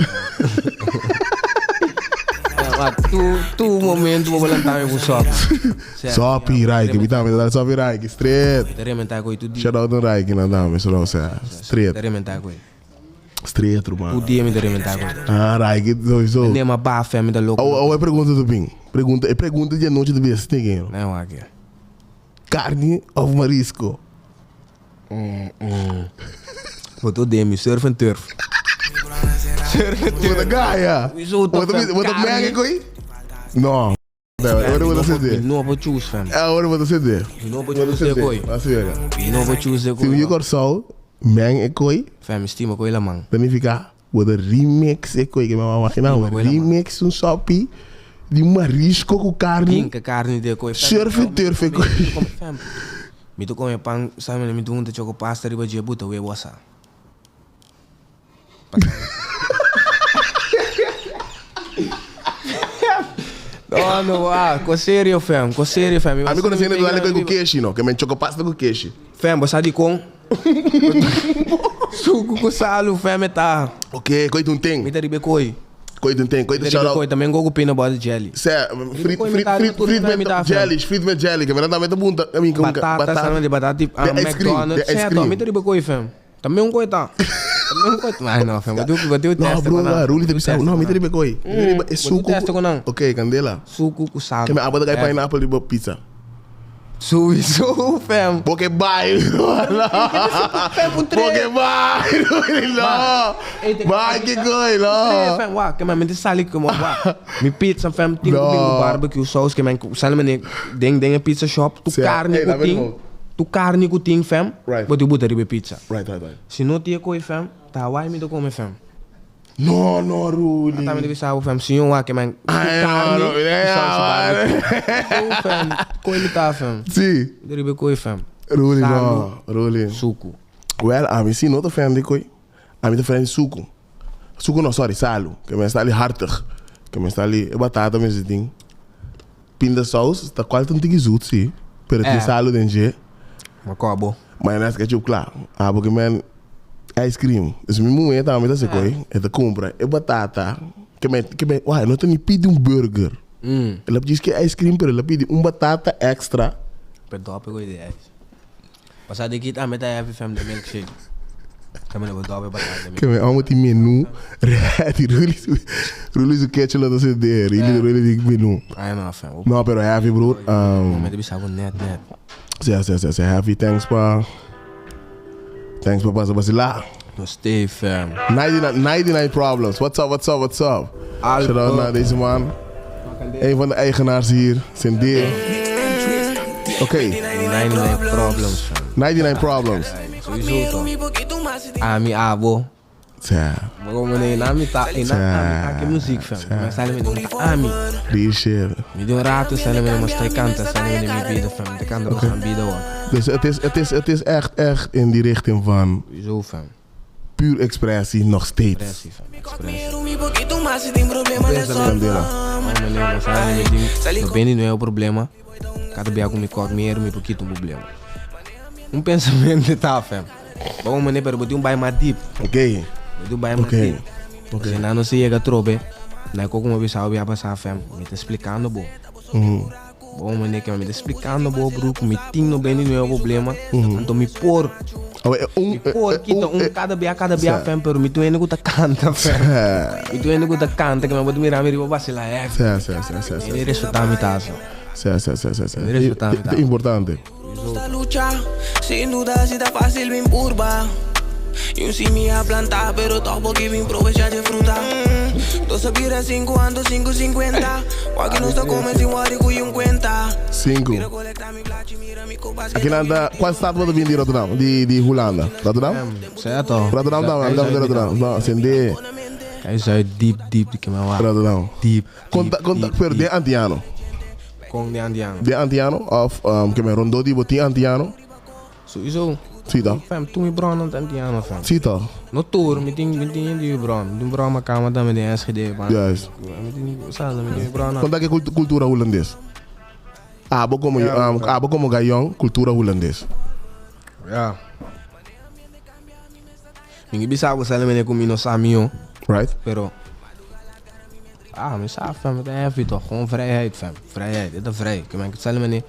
Ma tu, tu momento bo lanta mi ku sop. Sopi raiki, mi tambe ta sopi raiki, straight. Ta rementa ku tu dia. Shout out to raiki na dame, so sa, straight. Ta rementa ku. Straight ruman. Tu dia mi ta rementa ku. Ah, raiki sowieso. Ne ma ba fam mi ta loko. Awo, awo e pregunta ta bin. Pregunta, e pregunta di anochi ta bin sneaking. Ne wak. Carni of marisco? Bo ta demi surf en turf. Surf en turf. Bo ta gaya. Bo ta bo ta menge koi? No. Ora bo ta sede. Mi no por choose fam. Ah, ora bo ta sede. Mi no por choose de koi. Así era. Mi no por choose de koi. Si mi Corsou, meng e koi. Fam, mi stima koi la man. Ta nifica Bo ta remix e koe ke mi a imagina bo. Remix un sopi di marisco ku carni. Hinka carni den koe. Surf en turf e koe. Mi ta come pan sa mi ta hunta choco pasta riba dje buta webo asa. No no wa ko serio fam ko serio fam. Ami konosi hende ta dal e koe ku keshi no ke men choco pasta ku keshi. Fam bo sa dikon? Suku ku salu fam e ta. Ok, koi tun ten. Mi ta riba e koi. Koi tun ten, koi ta shout out. Koi tambe gogo peanut butter jelly. Sè, frit, frit, frit, frit met jelly, frit met jelly, ke mi tambe ta bunta, I mean, Batata, salu di batata di McDonald's. De ice cream. Mi ta riba e koi fam. Tambe un koi ta. Tambe un koi ta. Ai no fam, bo tin No teste bro, ku nan. Ruli ta bisa, no mi ta riba e koi. Mi ta riba e suku. Bo tin teste ku nan. Ok, kandela. Suku ku salu. Ke mi abo ta kai pineapple riba pizza. Sowieso fam. Bo ke bai Bo ke bai no. Bai ke koi no. Fam wak ke men sali como wak. Mi pizza fam tin ku bin ku barbecue sauce ke men sali mane den den e pizza shop tu carne ku tin tu carne ku tin fam bo tin buta riba e pizza. Right right right. Si no tin e koi fam ta Hawaii mi ta kome fam. No no Rudy. Ata mi ta bisa bo fam si yon wak man ku carne ku sauce barbecue. So fam koi mi ta fam. Si. Mi ta riba koi fam. Rudy no Rudy. Suku. Well ami si no ta fan di koi. Ami ta fan di suku. Suku no sorry salu. Ke men sta li hartig. Ke men sta li e batata mester tin pinda saus ta kual ta un tiki zoet si pero tin salu den dje. Ma kobo. Mayones ketchup kla. Abo ke men Ice cream. Dus mi muhe tambe ta sekoy. E ta kumpra e batata. Ke men, ke men, wai, no ta ni pidi un burger. El a djis ke ice cream, pero el a pidi un batata extra. Pero dope ku idea es. Pasa di ki tambe ta heavy fam de milkshake. Tambe lo dope batata de Ke men amo tin menu ready. Ruli su, Ruli su ketchup lo ta sende. Ruli, Ruli di menu. Ai no fam. No, pero heavy broer. Mi ta bisa bo net net. Si, si, si, si. Heavy, thanks pa. Thanks pa pasa basila. No stay fam. 99, 99 problems. What's up, what's up, what's up? Shout out naar deze man. Een van de eigenaars hier, Cindy. Oké. 99 problems fam. 99 problems. Sowieso toch. Ami abo. Tja. Maar kom meneer, na mi ta, na ami ta ke muziek fam. Maar sali me doen ami. Die shit. Mi doen rato sali me maar stai kanta sali me mi bida fam. De kanta was aan bida hoor. Dus het is, het is, het is echt, echt in die richting van Zo fam. puur expressie nog steeds. Expressie fam. Expressie. Candela. Oh meneer, maar sali me ding. No beni nuevo problema. Kada bia ku mi kòk mi eru mi por kita un problema. Un pensamentu ta fam. Bo un manera pero bo tin un bai mas deep. Ok. Bo tin un bai mas deep. Ok. Si nan no se yega trobe, na e koko mi bisa bo bia pasa fam, mi ta splikando bo. Bo un manera ke mi ta splikando bo bro ku mi tin 99 problema, anto mi por. Awe e un Mi por kita un kada bia kada bia fam pero mi tin hende ku ta kanta fam. Mi tin hende ku ta kanta ke mi bo ta mira mi riba basila heavy. Sa sa sa sa sa. E resultado mi ta haci. Sa sa sa sa sa. E resultado mi ta Ta importante. Sinku. Aki nan ta cual stad bo ta bini di Rotterdam? Di di Hulanda. Rotterdam? Certo. Rotterdam ta Rotterdam Rotterdam. No, sende. Kijk zuid diep diep di kema wa. Rotterdam. Diep. Konta konta pero den Antiano. Kon den Antiano? Den Antiano of ke men rondó di bo tin Antiano? Souiso. Si ta. Fam, tur mi bronnan ta Antiano fam. Si ta. No tur, mi tin mi tin hende di bron. Mi tin bron makama tambe den SGD ban. Juist. Mi tin sa mi tin bronnan. Konta ke kultura hulandes. Abo komo abo komo gayon kultura hulandes. Ya. Mi ke bisa bo solamente ku mi no sa mihó. Right. Pero ah mi sa fam, mi ta heavy toch. Gewoon vrijheid fam. Vrijheid, e ta vrij. Ke men sali mane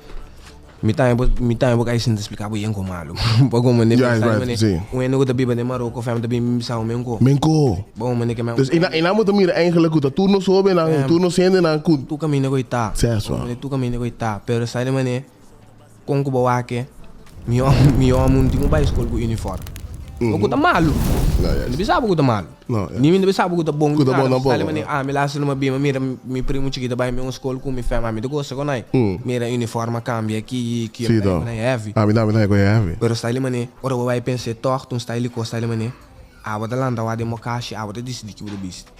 mi tambe por mi tambe por kai sinta splika bo yen ku malu. Poko mane Right, sali right, mane si. un hende ku ta biba den Maroko fam ta bin bisa bo menko. Menko. Bon mane ke men Dus ina ina bo ta mira eigenlijk ku ta tur nos hobennan, tur nos hendenan ku. Tur kaminda ku e ta. Ses man. Mane tur kaminda ku e ta. Pero sali mane Kon ku bo wak e, mi mi omo no tin ku bai skol ku uniform. No ku ta malu. Mi no bisa bo ku ta malu. Ni mi no bisa bo ku ta bon. Ku ta bon tampoco. Sali manera, ah, mi laatste no mabia, mi mira mi primo chikito bai mi un skol ku mi fam, ami ta gosta kon ai. Mira uniform a kambia aki, ki Sí, a bai heavy. Ami tambe ta ku heavy. Pero style manera, ora bo bai pensa e tòg, ta un style di kos, style manera, abo ta lanta wak den bo kashi, abo ta disidi ki bo ta bisti.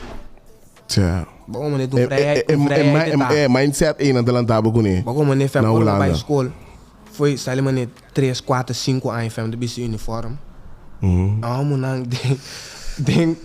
Tja. Bo como ne tu vrijheid, tu vrijheid ta. E mindset ei nan ta lanta bo kuné. Bo como ne fem Na ora bo Hulanda. bai skol, foi sali mane tres, kuater, sinku aña fem ta bisti uniform. Amo nan den den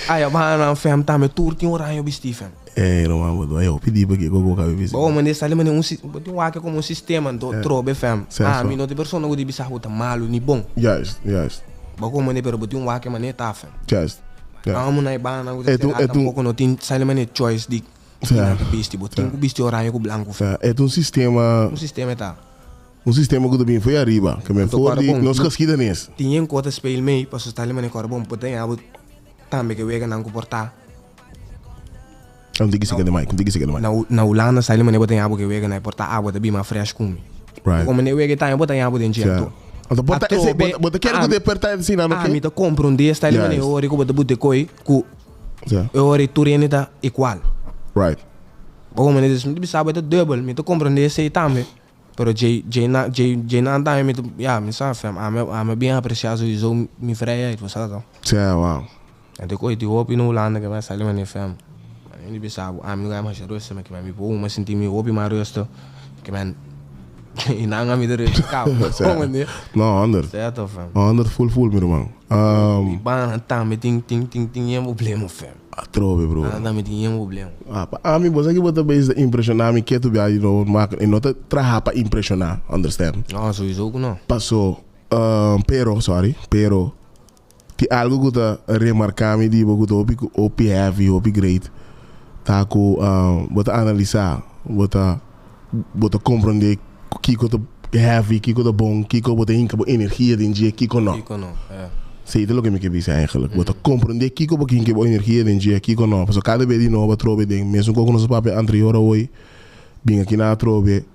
aya bana fem tambe tur tin oraño bisti fem. Ey ruman bo ta hopi dipa ki koko kabe bisti. Bo como ne sali mane un si bo tin wak como un sistema anto trobe fem. Sèso. Ami no ta e persona ku di bisa bo ta malu ni bon. Juist, juist. Bo como ne pero bo tin wak mane ta fem. Juist. Amo na e banda ku ta sera tampoco no tin sali manera choice di kinan ta bisti. Bo tin ku bisti oranje ku blanku. E ta un sistema. Un sistema e ta. Un sistema ku ta bin for ariba. Ke men for di nos geschiedenis. Tin yen ku ta speel mee pasobra ta manera kòrda bon por ta abo tambe ke weganan ku por ta. Un tiki seka di mic, un tiki seka di mic. Na Hulanda sali manera bo ta abo ke weganan por ta abo ta bin mas fresh ku mi. Right. Komo ne wega e taña bo ta abo den djento. Anto por ta ese, bo ta kere ku ta perta asina no ke? Ami ta komprondé esta li manera e ora ku bo ta bute koi ku e ora tur hende ta igual. Right. Bo komprondé? Dus mi ta bisa bo e ta dubbel. Mi ta komprondé esei tambe. Pero djei djei nan djei djei nan tambe mi ta ya mi sa fam ami ami a bien apresiá souiso mi vrijheid bo sa to. Sè wow. Anto koi di hopi na Hulanda ke bai sali manera fam. Mi di bisa bo ami no kai masha rustu ma kimen mi por uma sinti mi hopi mas rustu kimen i nan ami ta rustu kaba. No honderd. Cierto fam. Honderd full full mi ruman. Di bana tambe tin tin tin tin yen problema fam. Atrobe bro. Bana tambe tin yen problema. Ah pa ami bo sa ki bo ta bezig ta impresiona mi ketu bia you know ma e no ta traha pa impresiona understand. No sowieso ku no. Paso pero sorry pero. Tin algo ku ta remarká mi di bo ku ta hopi hopi heavy, hopi great, ta ku bo ta analisá, bo ta bo ta komprondé kiko ta heavy, kiko ta bon, kiko bo ta hinka bo energia den dje, kiko no. Kiko no, ya. Sí, ta loke mi ke bisa eigenlijk. Bo ta komprondé kiko bo ke hinka bo energia den dje, kiko no. Pasobra kada bes di nobo atrobe den mesun kos ku nos a papia anterior awor, bin aki na atrobe,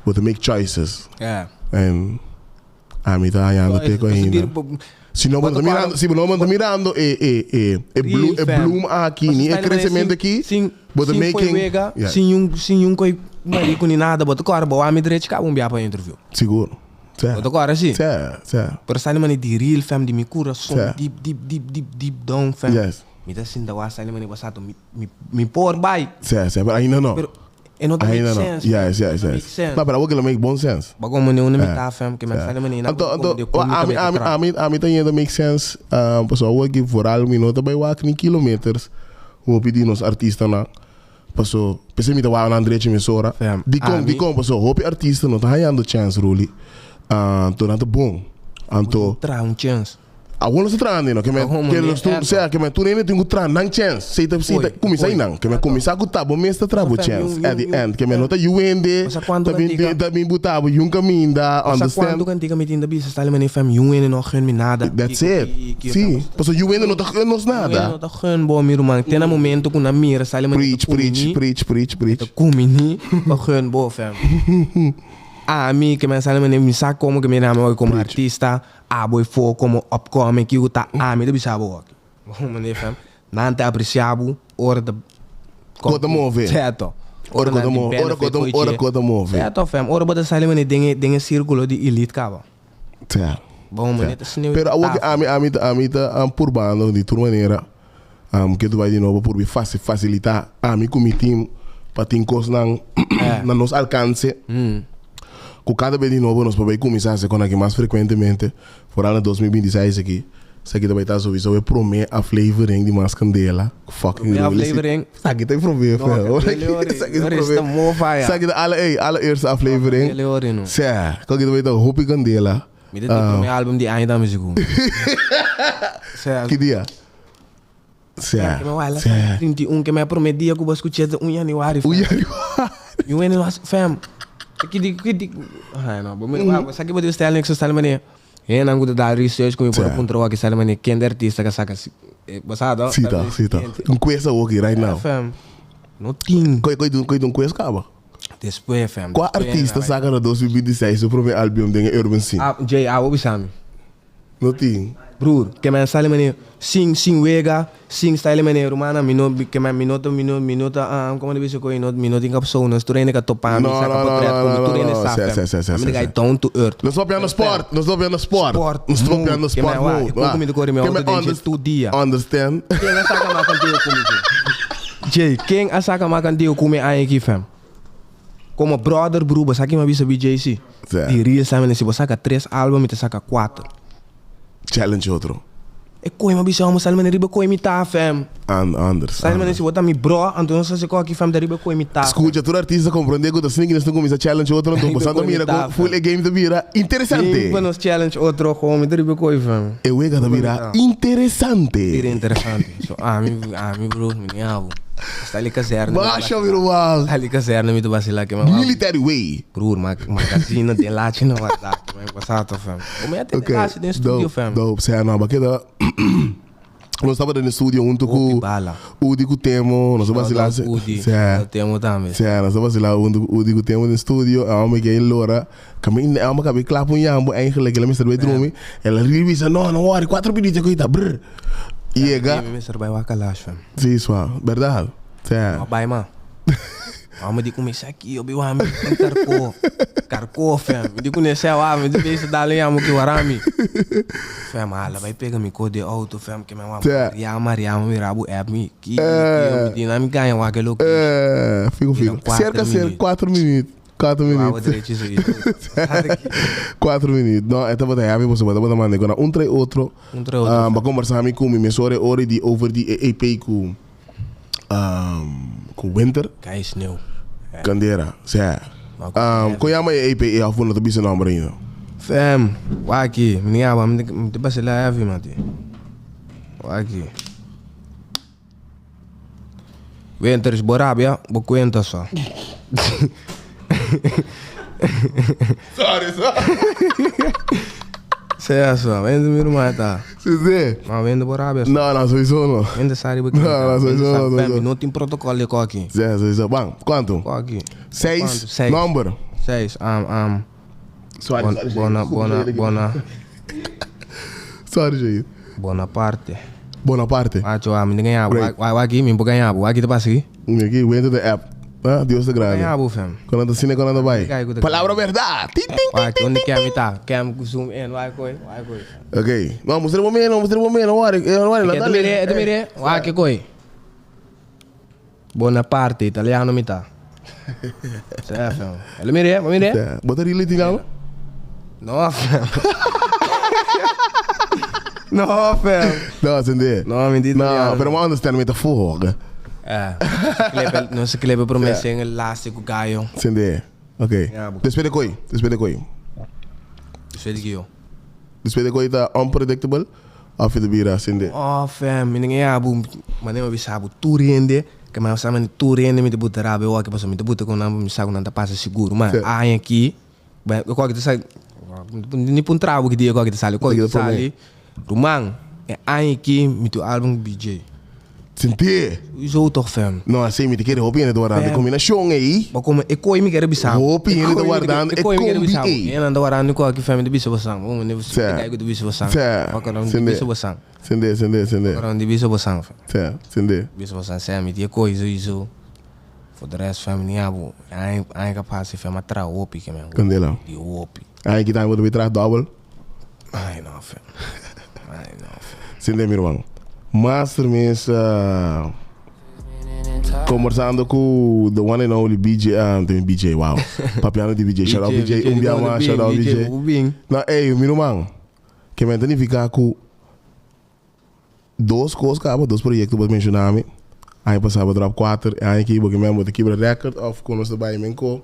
bo ta make choices. Ya. En. Ami ta hañando te ku ainda. Si no bo ta mirando, si bo no ta mirando e e e e bloem e bloem aki ni e crecemento aki, bo ta making Sin wega, sin un sin un koi marico ni nada, bo ta kore bo ami drechi kaba un bia pa interview. Sigur. Sè. Bo ta kore si? Sè, sè. Pero sa mane di real fam di mi kurason deep deep deep deep deep down fam. Yes. Mi ta sinta wak sa mane pasato mi mi mi por bai. Sè, sè, pero ainda no. Pero E no ta make Ainda no. sense. Yes, No yes, ta make yes. sense. No, pero awor ke lo make bon sense. Ba como ne una Eh, mitad fam ke men eh. sali manera Anto, como anto, de como ami, mi ta ami, tra. ami, ami ta yendo make sense, ah, pasobra awor ke vooral mi no ta bai wak ni kilometers hopi di nos artistanan. Paso, p'esei mi ta wak nan drechi mesora. Fam, Dikon, ami- dikon? Paso hopi artista no ta hañando chèns, Ruli. Anto nan ta bon. Anto, Traha un chèns. awor nos ta trahando no, ke men, Awor, ke meneer, nos tur, erto. sea, ke men tur hende tin ku traha nan chèns. Sei ta, sei ta Oei, kuminsá oei. einan. Ke men kuminsá ku ta bo mes ta traha bo Fam, chèns yung- at the yung- end. Ke men no ta yu hende, Basta kuantu ta bin, kantika- ta bin buta bo yun kaminda, Sa understand? kuantu kantika mi tin ta bisa style meneer fam, yu hende no gun mi nada. That's Kiko, it. ki- ki- Sí. Paso yu hende no ta gun nos Yu hende nada. no ta gun bo, mi ruman. Te na momento ku nan mira style meneer Preach, ta kumi preach, ni, preach, preach, preach. ta kumi ni pa gun bo, fam. Ami ke men style meneer mi sa komo ke mi name hoy komo artista, abo e fo komo upcoming, kiko ta ami ta bisa bo hoki. Bo meneer fam, nan ta aprecia bo ora ta Ko ta move. Cierto. Ora ko ta move, ora ko ta, ora ko ta move. Cierto fam, ora bo ta sali meneer den e den e circulo di elite kaba. Cierto. Bo meneer ta sneeuw Pero awor ke ami ami ta ami ta um, purbando di tur manera um, ke tu bai di nobo purbi fasi facilita ami ku mi team pa tin kosnan na nos alcance. Ku kada bes di nobo nos por bai kuminsá hasi kon aki mas frekuentemente, foral na 2026 aki. Esaki ta bai ta souwisou e promé aflevering di Mas Kandela. Fucking Promé really. aflevering. Esaki ta e promé, No, fam. Kandela ori. Esaki ta e Ori, promé. esta mo fire. Esaki ta alle, ey, allereerste aflevering. Kandela ori, no. Sè, ku aki ta bai ta hopi kandela. Mi ta tin promé album di aña tambe sigur. Sè. Ki dia? Sè, Ke me wala sè. 31, ke me promé dia ku bo skuch'é ta 1 januari, fam. 1 januari. Mi wende was, fam. Ki di, ki di, ay no, bo mi, mm. Sa ki bo di style nek so style mane. He nan ku ta dal research ku mi por puntra wak style mane ken de artista ka saka si, bo sa to? Si ta, si ta. Un quiz awo aki right now. Fam. No tin. Koi koi koi un quiz kaba. Despues, fam. Kua artista saka na 2026 su prome album den e urban scene? Ah, Jay, abo bisa mi. No tin. Broer, ke men sali mane sin sin wega, sin style mane rumana mi no ke men mi no ta mi no mi no ta ah como ta bisa koe mi no tin kapsou nos tur hende ka topa mi No, saka no, no, potret no, ku mi no, tur hende no, sa sí, fam. sí, sí, sí, Ami ta sí, gai sí. down to earth. Nos papia na sport, nos papia na sport. Sport Nos papia na mode. Ke sport men wa, mode. e koe ku mi ta kore mi Ke auto men den dje underst- tur dia. Understand? Ken a saka makan tio ku mi dje? Jay, ken a saka makan tio ku mi aña aki fam? Como brother bro, bo sa ki mi a bisa BJC? Sí. Di real sa mi si bo saka tres album mi ta saka cuater. Challenge otro. E koe mi a bisa homo sal mane riba koe mi ta fam. An anders. Sal mane si bo ta mi bro, anto nos hasi koki fam ta riba koe mi ta. Scucha, tur artista comprende cu ta asina ki nos ta cuminsa challenge otro, anto bo sa ta mira cu full e game ta bira interesante. Bin pa nos challenge otro homo ta riba koe fam. E wega ta bira interesante. Bira interesante. So ami, ami bro, mi ni abo. Sta li kazerne. Basha mi ruman. Sta li kazerne mi ta basila ke ma. Military way. Broer, ma magazine den laatje no wat daar. Ma pasado fam. Kom je den laatje den studio fam. Dope, sea no, ba keda Nos tabata den studio hunto ku Udi ku Temo, nos a basila Udi, sea, Temo tambe. Sea, nos a basila hunto ku Udi ku Temo den studio, a mi ke lora, kaminda a mi kabe klap un yambo eigenlijk, el a mester bai drumi, el a rivisa, no, no worry, 4 minuut e ta brr. Yega. Mi mester bai wak kalash fam. Si swa, berdad. Sea. No bai ma. Mama di kuminsá aki obi wami un karko. Karko fam. Mi di kuné sea wa mi di bisa dale yamo ki warami. Fam ala bai pega mi ko de auto fam ke mi wa Mariama Mariama mi rabu app mi ki ki mi di na mi gaña wak e location. Eh, fico fico. Cerca cerca 4 minuut. 4 minuut. 4 minuut. No, e tabata heavy pasobra tabata manda ku na un trae otro. Un trae otro. Um, ba conversa mi ku mi mesora e ora di over di e EP ku um, ku Winter. Kai sneeuw. Candera, sea. Um, kon yama e EP e of no ta bisa nomber ainda? Fam, waki, mi ni aba, mi te basila heavy mati. Waki. Winter is bo rabia, bo cuenta so. Sorry, sorry. Sea so, wende mi ruman ta. Sí, sí. Ma wende bo rabia so. No, no, sowieso no. Wende sari bo No, no, sowieso no, sowieso. No tin protocol de koki. Sí, sowieso. Bang, cuanto? Koki. Seis. Cuanto? Seis. Number. Seis. Um, um. Sorry, Bona, sorry, bona, bona, bona. Sorry, Jair. Bonaparte. Bonaparte. Macho, ah, mi no gaña bo. Great. Wak, wak, mi por gaña bo. Wak, ta pasa aki? Aki, went to the app. Ah, Dios ta grandi. Gaña bo, fam. Con anda cine, con anda bai. Kijk hoe de- Palabra verdad. Tin, tin, tin, Wak, tin, onde tin, kem tin. ta? Kem zoom in. Wak, koi. Wak, koi. Ok. No, mustra bo meno, mustra bo meno. Wari, eh, wari, Oké, dale. mire, te mire. Wak, koi. Bonaparte, italiano mi ta. Sê, fam. Ele mire, mire. Sê, Bo ta really italiano? No, fam. No, fam. No, sende. No, mi di No, italiano. pero mi understand mi ta volgen. Eh, nos a clip e prome single laatste ku Gayo. Sende. Ok. Ja, bo. Despues de koi, despues de koi. Despues di kiyo? Despues de koi ta unpredictable of e ta bira sende? Oh fam, mi den e bu, manera mi bisa bo tur hende, ke mi sa mane tur hende mi ta buta rabia awor pasobra mi ta buta ku nan, mi sa ku nan ta pasa sigur, ma aña aki, Kua ki ta sali, ni pa un trago ki dia kua ki ta sali, kua ki ta sali, ruman, e aña aki mi tin un album ku BJ. Sinti? Zo toch fam. No así mi ta kere hopi hende ta wardando e kombinashon ei. Bo kome e koi mi kere bisa bo. Hopi hende ta wardando e kombi ei. E nan ta wardando kua ki fam mi ta bisa bo san. Bo mende si ta ku ta bisa bo san. Sende. Bisa bo san. Sende sende sende. Di bisa bo san fam. Sende. Bisa bo san sè mi tin e koi sowieso. For de rest fam ni abo aña aña ka pasa fam a traha hopi ke men Candela. Di hopi. Aña kita bo ta bay traha double. Ay no fam. Ay no fam. Sinte mi ruman. Master mes conversando cu the one and only BJ ah te BJ wow. Papiando di BJ shout out BJ un bia mas shout out BJ. No ey mi ruman ke men ta nifica cu Dos kos kaba, dos proyekto bo ta menshona mi. Aña pasá bo drop kuater, e aña aki bo ke men bo ta kibra record of kon nos ta bai men ko.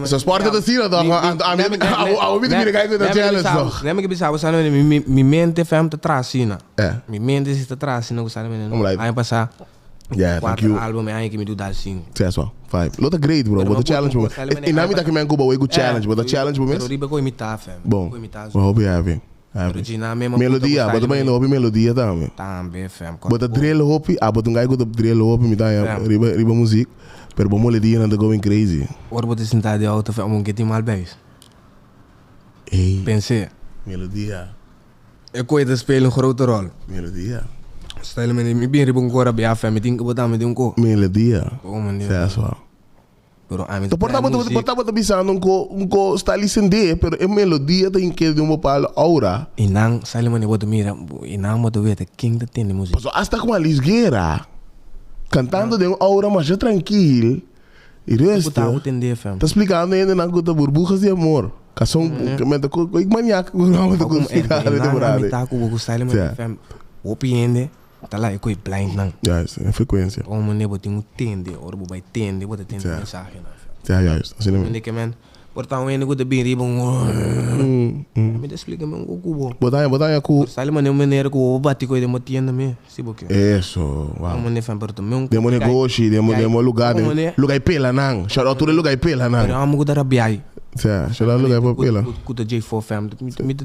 So sport ta asina toch? Anto ami abo mi ta mira kai ku ta jealous toch? Nèt mi ke bisa bo sa mi mente fèm ta traha asina. Mi mente si ta traha asina ku sa aña pasá kuater album e aña aki mi du dal sinku. Seswa, five. Lo ta great bro, bo ta challenge bo mes. E nan mi ta ke men ku bo wei ku challenge, bo ta challenge bo mes. Pero riba ku imitá fèm. Bon, bo hopi heavy. Melodia, bo ta bañando hopi melodia tambe. Tambe fam. Bo ta drill hopi, abo ta un guy ku ta drill hopi, mi ta haña riba riba muzik, pero bo melodianan ta going crazy. Ora bo ta sinta den auto fam, bo ke tin mal beis. Ey. Pens'é. Melodia. E koe ta spela un grote rol. Melodia. Style mi bin riba un kor a bia fam, mi tin ku bo tambe den un kor. Melodia. Oh man. Sa aswa. Pero ami ta Por trae tabata muziek. por tabata bisando un ko un ko sta lisendé, pero e melodia ta inke di un bepaalde aura. I nan sali manera bo ta mira, i nan bo ta weta ken ta tende muziek. Pasobra asta ku Alice Guerra kantando den un aura masha trankil i Bo rustig ta tende fam. ta splikando hendenan ku ta burbujas di amor. Ka son ku men ta ku ku maniak ku nan ta ku splika I de nan temporada. ami ta ku bo ku sali manera fam, hopi hende Ta laga ku e blind nan. Juist, e frecuencia. Ora manera bo tin un tende, ora bo bai tende, bo ta tende Ja. mensahe nan. Ja, juist. Asina Mi mi. ke men, por ta un hende ku ta bin riba un Mi ta splika mi un ku bo. Bo ta haña, bo ta haña ku. Sali manera un manera ku bo bati ku e den bo tienda mi, si bo ke. Eso, wow. Un manera pero ta mi un Den bo negoshi, den bo, den bo lugar, den lugar e pela nan. Shout out tur e lugar e pela nan. Pero amo ku ta rabiai. Ja, shout out lugar e pela. Ku ta J4 fam. Mi ta.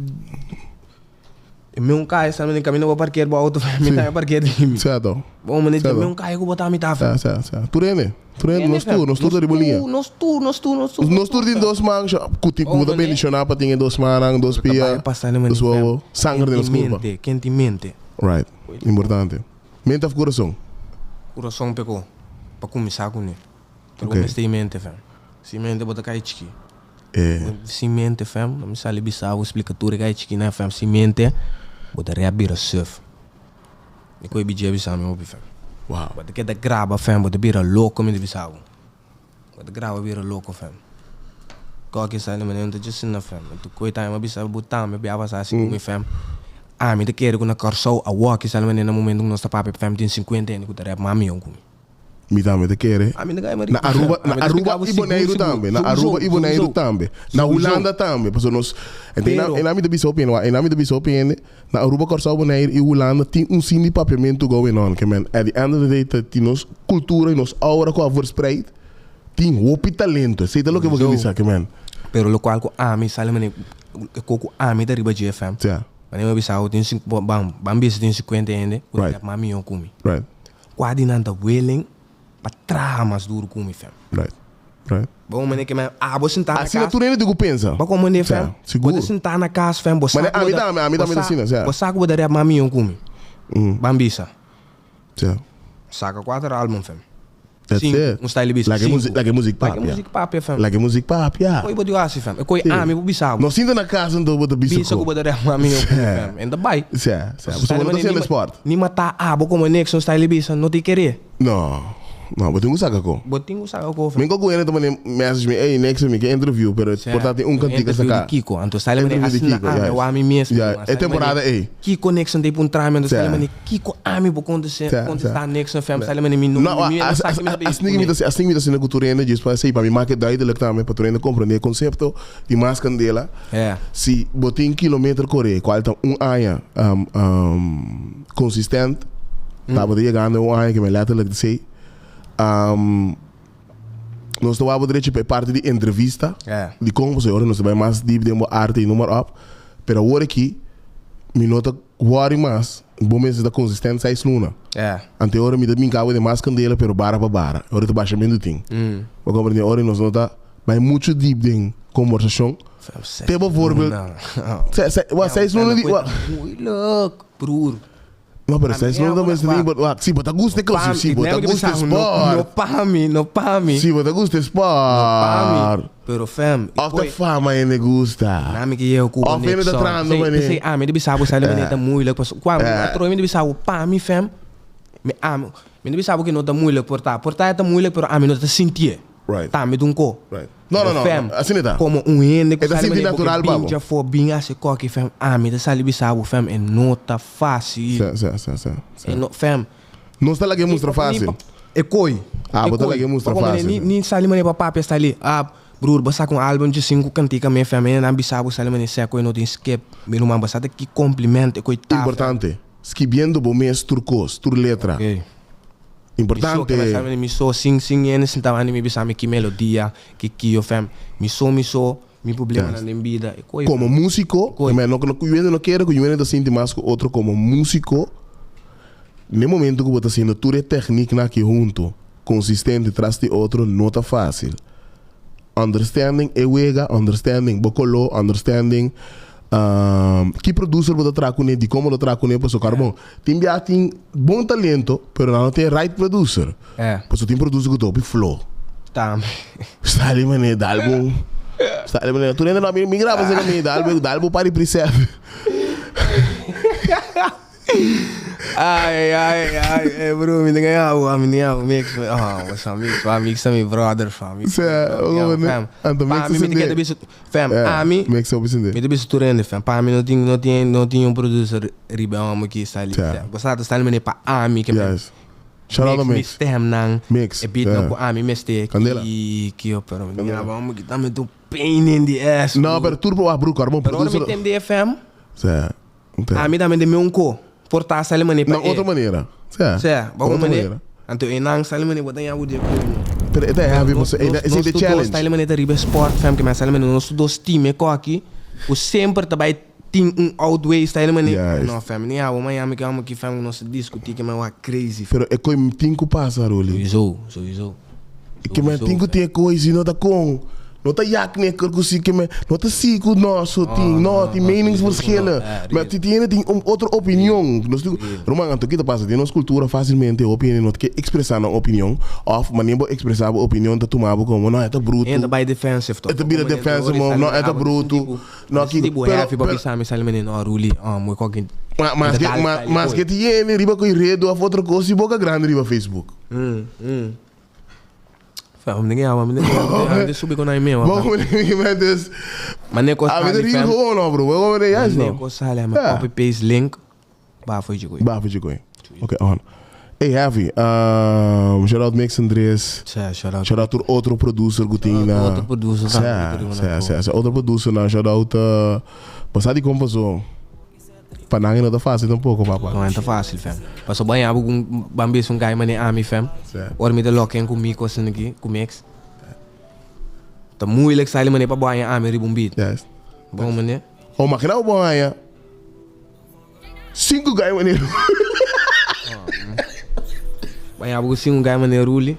E mi un kai sa mi camino bo parkeer bo auto mi ta parkeer di mi. Cierto. Bo mane mi un kai ku bo ta mi ta Sa sa sa. Tur hende. Tur hende nos tur, nos tur ta riba liña. Nos tur, nos tur, nos tur. Nos tur tin dos man ku tin ku ta bendiciona pa tin e dos mannan, dos pia, dos wowo, sanger den nos kurpa. Ken tin mente. Right. Importante. Mente of kurason? Kurason peko pa kuminsá kuné. Pero bo mester e mente fam. Sin mente bo ta kai chiki. Sin mente fam, mi sali bisa bo splika tur e kai chiki nan fam, sin mente bo ta rep bira suf. Mi koe bidje bisa mi hopi fam. Wow. Bo ta keda graba fam, bo ta bira loko mi ta bisa bo. Bo ta graba bira loko fam. Koke sali manera mi ta dje asina fam. Tu koe tambe mi a bisa bo tambe bia pasa asi ku mi fam. Ami ta kere ku na Kòrsou awor ki sali manera na momento ku nos ta papia fam tin 50 hende ku ta rep mas mion ku mi. Mi tambe ta kere. Na Aruba, na Aruba y Boneiru tambe. Na Aruba y Boneiru tambe. Na Hulanda tambe. Pasobra nos, en ami ta bisa hopi hende, en ami ta bisa hopi hende, na Aruba, Kòrsou, Boneiru y Hulanda tin un sin di papiamentu going on. Ke men, at the end of the day ta tin nos kultura y nos aura ku a verspreid, tin hopi talento. Esei ta loke bo ke bisa, ke men. Pero lokual ku ami sali manera, e kos ku ami ta riba dje fam. Manera mi a bisa bo tin, ban, ban bisa tin 50 hende ku ta mas mihó ku mi. Kua di nan ta willing pa traha mas duru ku mi fam. Right. Right. Bo un manera ke men abo sintá na Asina kas. tur hende tin ku pensa. Bo kon manera fam. Sa, sigur. Bo ta sintá na kas fam, bo sa Mane ku bo ami ta tambe, ami tambe ta asina, sa. Bo sa ku bo ta rèp mas mihó ku mi. Ban bisa. Sa. Saka kuater album fam. That's Sinku, it. un style bisa. Laga e Sinku. muzik, laga e muzik Laga e papia. muzik papia fam. Laga e muzik papia. Koi bo di hasi fam. E koi Si. ami bo bisa bo. No sinta na kas anto bo ta bisa Bisa ku bo ta rèp mas mihó ku mi fam. En ta bai. Sa, sa. Pasobra bo no ta hasiendo sport. Ni mata abo komo niks un style bisa no tin kere. No. No, bo tin ku saka ko. Bo tin ku saka ko. Mi ko ku hende ta manda message mi, ey Nixon mi ke interview, pero por ta tin un kantika Interview saka. di Kiko, anto sali mane Interview di asina Kiko, ami juist. wak mi mes Ja, mismo. e temporada ey. Kiko Nixon ta puntra mi, anto sali mane Kiko ami bo kontesta Nixon fam, sali mane mi no No, mi no sa ki mi ta asina ki mi ta asina ki mi ta asina ku tur hende djis pa esey pa mi make duidelijk tambe pa tur hende komprende e konsepto di Mas Kandela. Si bo tin kilometer kore kual ta un aña konsistent, tabata yegando un aña ke mi letterlijk ta esey, nos ta wak bo derecho pa e parti di entrevista di kon pasobra ora nos ta bai mas diep den bo arte i noem maar op, pero awor aki mi no ta worry mas, bo mester ta konsistent seis luna. Ante ora mi ta bin cabo den mas candela pero bara pa bara, ora ta bashamento tin. Bo comprende? Ora nos no ta bai mucho diep den conversacion. Te bijvoorbeeld, seis luna di. Moeilijk, broer. No, pero seis luna ta mester tin, but si bo ta gusta e cos, si bo ta gusta e sport. No pa mi, no pa mi. Si bo ta gusta e sport. No pa mi, pero fam. Of ta fama hende gusta. Na mi ke yega ku Of hende ta trahando mane. P'esei ami ta bisa bo sa ta moeilijk pasobra kua mi atrobe mi ta bisa bo pa mi fam, mi ami, mi ta bisa bo ke no ta moeilijk por ta, por ta e ta moeilijk pero ami no ta sintié. Right. Tambe ta un ko. Right. No, no, no, Fam, asina ta. Komo un hende ku E ta sali sinti manera bo ke natural pa bo. bin djafó bin hasi koki fam, ami ta sali bisa bo fam e no ta fásil. Sa, sa, sa, sa, sa. E no, fam. Nos ta laga e mustra fásil. E koi. Ah, E bo ta koi. laga e mustra Poko manera fásil. ni, ni sali manera pa papia sali, ah, broer, bo saka un album dje sinku kantika me fam, e nan bisa bo sali manera seko e no tin skip. Mi ruman, bo sa ta ki compliment e koi ta, fam. Importante, skibiendo bo mes tur kos, tur letra. Ok. Importante. Mi so keda mi so sin sin hende sinta banda mi bisa mi ki melodia, ki kio fam. Mi so mi so, mi problemanan den bida e koe. Komo musiko, Koe. no ku hende no kere ku hende ta sinti mas ku otro komo musiko, n'e momento ku bo ta haciendo tur e tekniknan aki hunto, konsistente tras di otro, no ta fasil. Understanding e wega, understanding bo koló, understanding ki producer bo ta traha kuné, dikon bo ta traha kuné, pasobra karbon. Tin bia tin bon talento, pero nan no tin e right producer. Pasobra tin producer ku ta hopi flow. Tambe. Sta di manera dal bo, sta di manera tur hende no mi graba esei kaminda, dal bo, dal bo par di preset. Ai ai ai eh bro mi tenga yabu mi tenga yabu mix ah what's up mix wa mix mi brother fam mix Sa, yeah, fam anto mix pa mi mi te bisa fam ami mix op sinde mi te bisa tur hende fam pa mi no tin no tin no tin un producer riba homo ki sta li Sa. bo sa ta sta li pa ami ke Yes. Shout out to mix mi mix. stem nan Mix, e beat nan yeah. ku ami mester Candela. ki ki pero mi tenga yabu homo ki ta met un pain in the ass No, pero tur por bro, carbon pero ora mi producer. tende fam Sa. Ami tambe den meun ko por ta sali mane pa Na e. otro manera. Sea. Sea, ba Otro un manera. manera. Anto e nan sali mane bo ta yabu di e ko. Pero e ta heavy pasobra e esei ta e challenge. Nos sali mane ta riba e sport fam ke men sali mane nos dos team e ko aki ku semper ta bai tin un outway sali mane. Juist. No fam ni abo Miami ke amo ki fam ku nos ta diskuti ke men wak crazy fam. Pero e koi tin ku pasa Rolly. Sowieso, sowieso. Ke men tin ku tin e koi si no ta kon. No ta jak ne ker ku si ke men no ta si ku nos so tin no tin meningsverschillen. Ma ti tin hende tin un otro opinion. Nos tin ruman anto ki ta pasa den nos kultura fasilmente hopi hende no ta ke ekspresá nan opinion òf manera bo ekspresá bo opinion ta tuma bo komo no e ta brutu. Hende ta bai defensive E ta bira defensive mo no e ta brutu no ki pero pero Ma maske maske tin hende riba ku redu òf otro kos si boka grandi riba Facebook. Fam, mi ninguém ama, mi ninguém subi com nai meu. Bom, mi dus. Maar nee, kost Ah, mi real gewoon no, bro. Waarom ben jij Nee, no? kost sale, maar copy paste link. Ba voor je goeie. Ba voor je goeie. Oké, on. Hey, Heavy. Shout out Mix Andres. Sa, shout out. Shout out tur otro producer Gutina. Otro producer Sa, sa, sa, sa. Otro producer na shout out. Pasar di kompa so. Pa nan no ta fácil tampoco, papa. No ta fácil, fam. Paso ban yabu kung ban bis un guy mane ami, fam. Sa. Ora mi ta lock in ku mi kosin aki, ku mix. Ta moeilijk sali mane pa baña ami riba un beat. Yes. Bon mane. Oh, imagina bo baña. Cinco guy mane. Baña bu ku cinco guy mane ruli.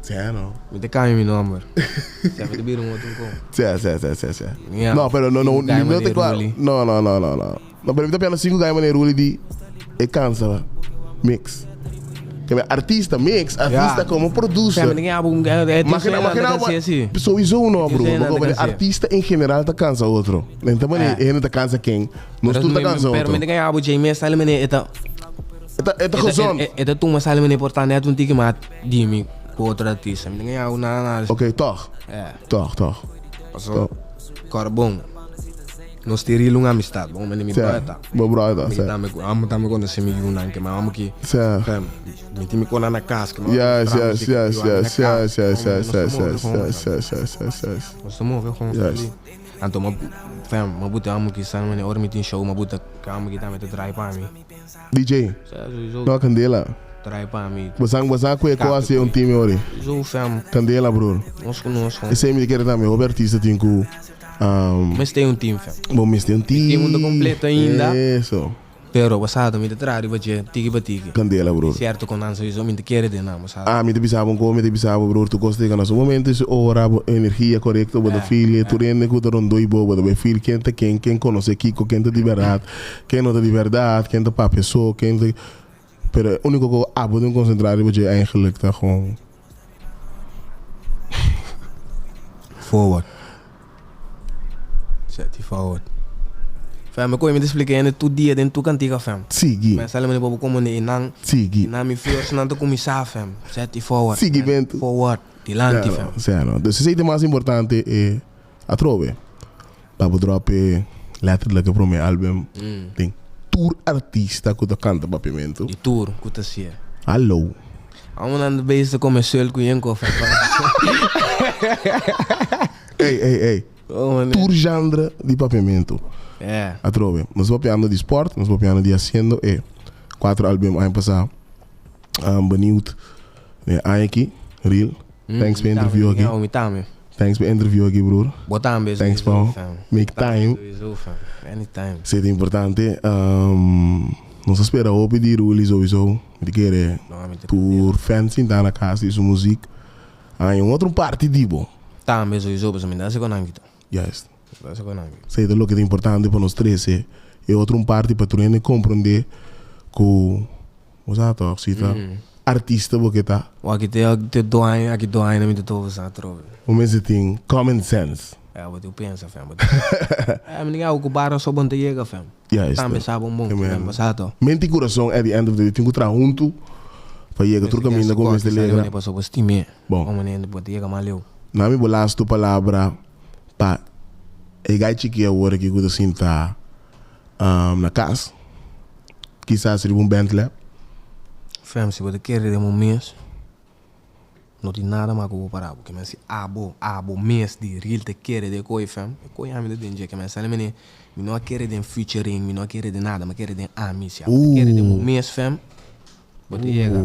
Sa no. Mi ta cambia mi nomber. Sa mi ta bira un otro ko. Sa, sa, sa, sa, sa. Yeah. No, pero no, no, Cinco guy no te mane claro. ruli. No, no, no, no, no. No, pero mi ta piano cinco guy mane ruli di e cansa mix. Ke me artista mix, artista Ja. como producer. Sa mi ninguém abu un guy. Imagina, imagina, sowieso no, bro. Porque artista en general ta cansa otro. Então, mane, Eh. hende ta cansa ken. Nos tur ta cansa Pero otro. mi ninguém abu James sali mane eta. E ta gezond. Eta tuma sali mane porta net un tiki maar di mi. Ku otro artista. Mi ta gaña ku nada nada. Ok, tòg. Yeah. Tòg, tòg. Paso, kòrda bon, nos tin ril un amistad, bon, mi brother ta. Bo brother ta, Mi sa. tambe ku, amo tambe konosé mi yunan, ke ma amo ki, Sa. fam, mi tin mi kona na kas, ke ma amo Yes, traha yes, musika, yes, yu ami na yes, kas. yes, yes, Bon, yes, nos ta yes, move yes, gewoon, yes, fam. yes, yes, yes, yes. Nos ta move gewoon, Yes. fam. Anto ma, fam, ma buta amo ki sa manera, ora mi tin show, ma buta ke amo ki tambe ta draai pa mi. DJ, Sa, sowieso. no kandela. Draai pa mi. Bosan, bosan ku e ko hasi un team ori. Sowieso, fam. Kandela, broer. Nos ku nos, fam. Esei mi ta kere tambe, hopi artista tin ku, um, Mester un team, fam. Bo mester un team. Team ta completo ainda. Eso. Pero, bo sa, mi ta traha riba dje, tiki pa tiki. Kandela, broer. Cierto ku nan sowieso mi ta kere den nan, bo sa. Ah, mi ta bisa bo un ko, mi ta bisa bo, broer, tur kos ta yega na su momento i su ora, bo energia korekto, bo ta feel e, tur hende ku ta rondó i bo, bo ta bai feel ken ta ken, ken konosé kiko, ken ta di bèrdat, ken no ta di bèrdat, ken ta papia so, ken ta. Pero e úniko ku abo tin konsentrá riba dje eigenlijk ta gewoon. Forward. Zet die forward. Fam, mi koe mi ta splika hende tur dia den tur kantika, fam. Sigui. Mi a sali manera bo komo ne nan. Sigui. Nan mi verse nan ta kuminsá, fam. Zet die forward. Sigui bento. Forward. Dilanti, fam. Sea no. Dus esei ta mas importante e atrobe. Pa bo drop e letterlijk e prome album den tur artista ku ta kanta papiamentu. Di tur ku ta sier. Hallo. Amo nan ta bezig ta kome sul ku yen kofe. Ey, ey, ey. Tur genre di papiamentu. Yeah. Atrobe. Nos papiando di sport, nos papiando di haciendo e cuatro album aña pasa. Um, benieuwd. E aña aki, real. Thanks pa interview aki. Mi tambe. Thanks pa interview aki, broer. Bo tambe. Thanks pa make time. Anytime. Esei ta importante. Um, nos a spera hopi di Rully sowieso. Mi ta kere tur fans sinta na kas di su muziek. Haña un otro parti di bo. Tambe sowieso, pasobra mi ta hasi ku nan kita. Juist. Mi ta hasi ku nan kita. Esei ta loke ta importante pa nos trese e otro un parti pa tur hende komprende ku Bo sa toch, si ta artista bo ke ta. O aki te te do aña, aki do aña mi ta tofa sa atrobe. Bo mester tin common sense. Ya, bo tin pensa fam. Bo tin Eh, mi ninga ocupa rason bo no ta yega fam. Juist. Tambe sa bon bon, fam, bo sa toch. Mente y curason at the end of the day tin cu traha hunto pa yega tur caminda cu bo mester legra. Pasobra bo stim'é. Bon. Bo manera bo ta yega mas leu. Na mi bo lastu palabra pa e gai chiki awor aki cu ta sinta na cas. Kisas riba un Bentley. Fam, si bo ta kere den bo mes, no tin nada mas ku bo para bo. Kimen si abo, abo mes di real ta kere den koe fam, e koe ami ta den dje. Kimen sali mene, mi no a kere den featuring, mi no a kere den nada, mi a kere den ami. Si abo ta kere den bo mes fam, bo ta yega.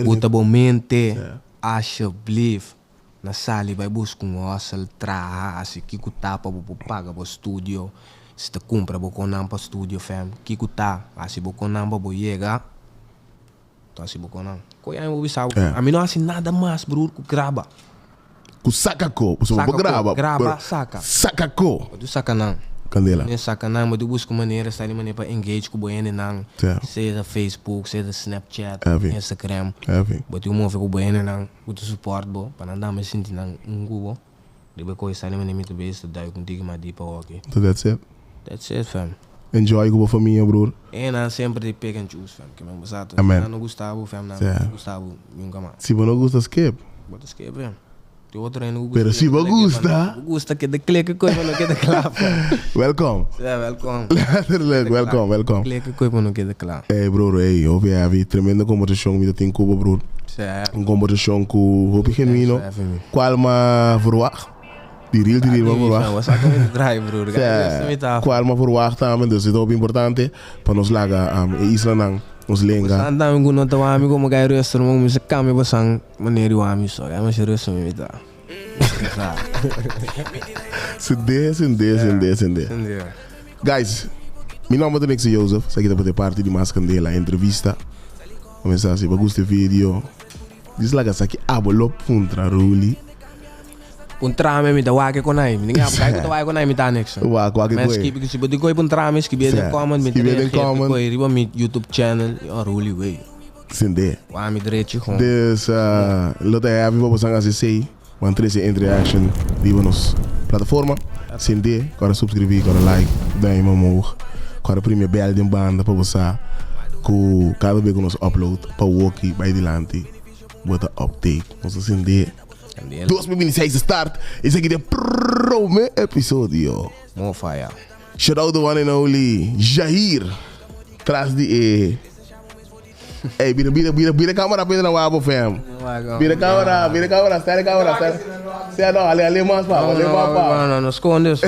Bo ta bo mente, alsjeblieft, na sali bai buska un hustle, traha, hasi kiko ta pa bo por paga bo studio, si ta cumpra bo con nan pa studio fam, kiko ta, hasi bo con nan pa bo yega, to hasi bo con nan. Koe ami bo bisa bo, ami no hasi nada mas broer ku graba. Ku saka ko, pasobra bo graba. Graba, saka. Saka ko. Bo tu saka nan. Candela. Ne saka nan, bo tu buska un manera, sa di manera pa engage ku bo hendenan, sea ta Facebook, sea ta Snapchat, Instagram, bo tin un move ku bo hendenan. Ku ta support bo pa nan dame sinti nan un ku bo riba e koe sali manera mi ta bes ta dai ku un tiki mas deep awoki. So that's it. That's it fam. Enjoy ku bo famia broer. E nan semper di pick and choose fam ke men bo sa Amen. Nan no gusta bo fam nan no gusta bo nunca mas. Si bo no gusta skip. Bo ta skip fam. Tin otro hende ku gusta. Pero si bo gusta. Bo gusta keda klek koe pa no keda kla fam. Welcome. Yeah welcome. Letterlijk welcome welcome. Klek koe pa no keda kla. Ey broer ey hopi heavy tremendo conversacion mi ta tin cu bo broer. Un conversacion cu hopi genuino cual ma verwacht di real di real ma verwacht. Cual ma verwacht tambe dus e ta hopi importante pa nos laga e islanan nos lenga. Bosan tambe cu no ta wami como cay rustig mi cuminsa cambia bosan manera di wami so ya masha rustig mi ta. Sende sende sende sende. Guys mi nomber ta Nixon Joseph esaki ta parti di Mas Candela entrevista. Comenzá si bo gusta e video dis laga sa ki abo lo puntra Rully. Puntra mi mi ta wak con ai. Mi tin abo ta wak con ai mi ta niks. Wak wak Men skibi si bo tin koi puntra mi skibi den comment mi ta reageer ku koi riba mi YouTube channel yo Rully wey. Sende. Wak mi drechi gewoon. Dus lo ta happy pa bosan hasi esei. Wan trese interaction riba nos plataforma. Sende, kòrda subscribi, kòrda like, duim omhoog, kòrda primi e bel den banda pa bo sa ku kada be ku nos upload pa woki bai dilanti. Bo ta update. Nos a sende. Candela. 2026 start. Esaki ta e prome episodio. More fire. Shout out the one and only Jair. Tras di e. Ey, bira, bira, bira, bira camera pende na wabo fam. Bira camera, bira camera, stare camera, stare. Sea no, ale, ale mas pa, ale mas pa. No, no, no esconde eso.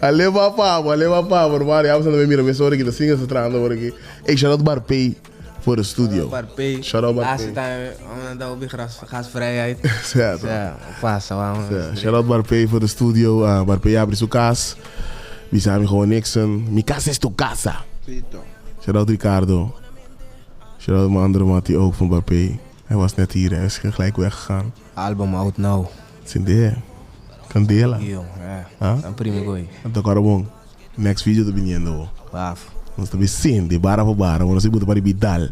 Ale mas pa, ale mas pa, hermano. Ya você mira, me sorry que tá singa se trando por aqui. Ey, shout out Barpey for the studio. Barpey. Shout out Barpey. Laatste time, vamos dar o gasvrijheid. Certo. Ja, pasa, vamos. Ja, shout out Barpey voor de studio. Barpey abre su casa. Bisa mi gewoon Nixon. Mi casa es tu casa. Shout out Ricardo. Shout out mijn andere mattie ook van Barpey. Hij was net hier, hij is gelijk weggegaan. Album out now. Sinde. Candela. Yo, ja. Huh? Dan prima gooi. Dat kan Next video te viniendo. Baf. Nos tambe sende bara pa bara, nos buta para bidal.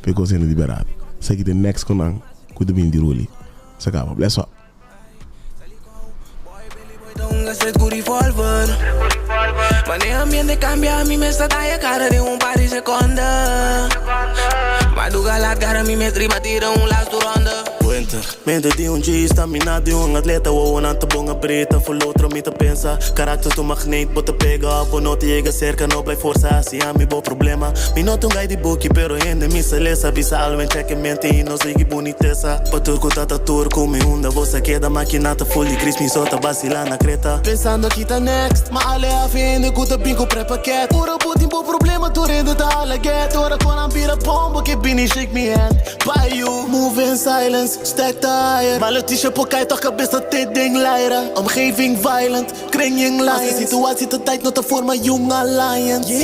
Peko sende di berat. Saki the next konan ku de bin di ruli. Sakaba, bless up. Revolver. Wanneer ambiente cambia, a mí me está talla cara de un par de seconden. Madruga laat cara, mi me triba tira un laatste ronde. Winter. Mente di un G, stamina di un atleta. Wow, een te bonga breta, vol otro mi te pensa. Karakter tu magneet, bo te pega. Bo no te llega cerca, no blijf forza. Si a mi bo problema. Mi no un guy di boekie, pero hende mi se lesa. Bisa alwen check mente y no sigue boniteza. Pa turco tata turco, mi hunda. Bo se queda máquina te full di Chris, mi sota vacila na creta. Pensando kita next, ma ale afende kuta binko prepakket. Ora botin bo problema, tu rende ta alle get. Ora kon aan bira bombo, que bini shake me hand. By you, move in silence, stack the higher. Maar het is je pokai, toch cabeça te ding leira. Omgeving violent, kring jing lions. Situatie te tijd, not te vormen jong alliance.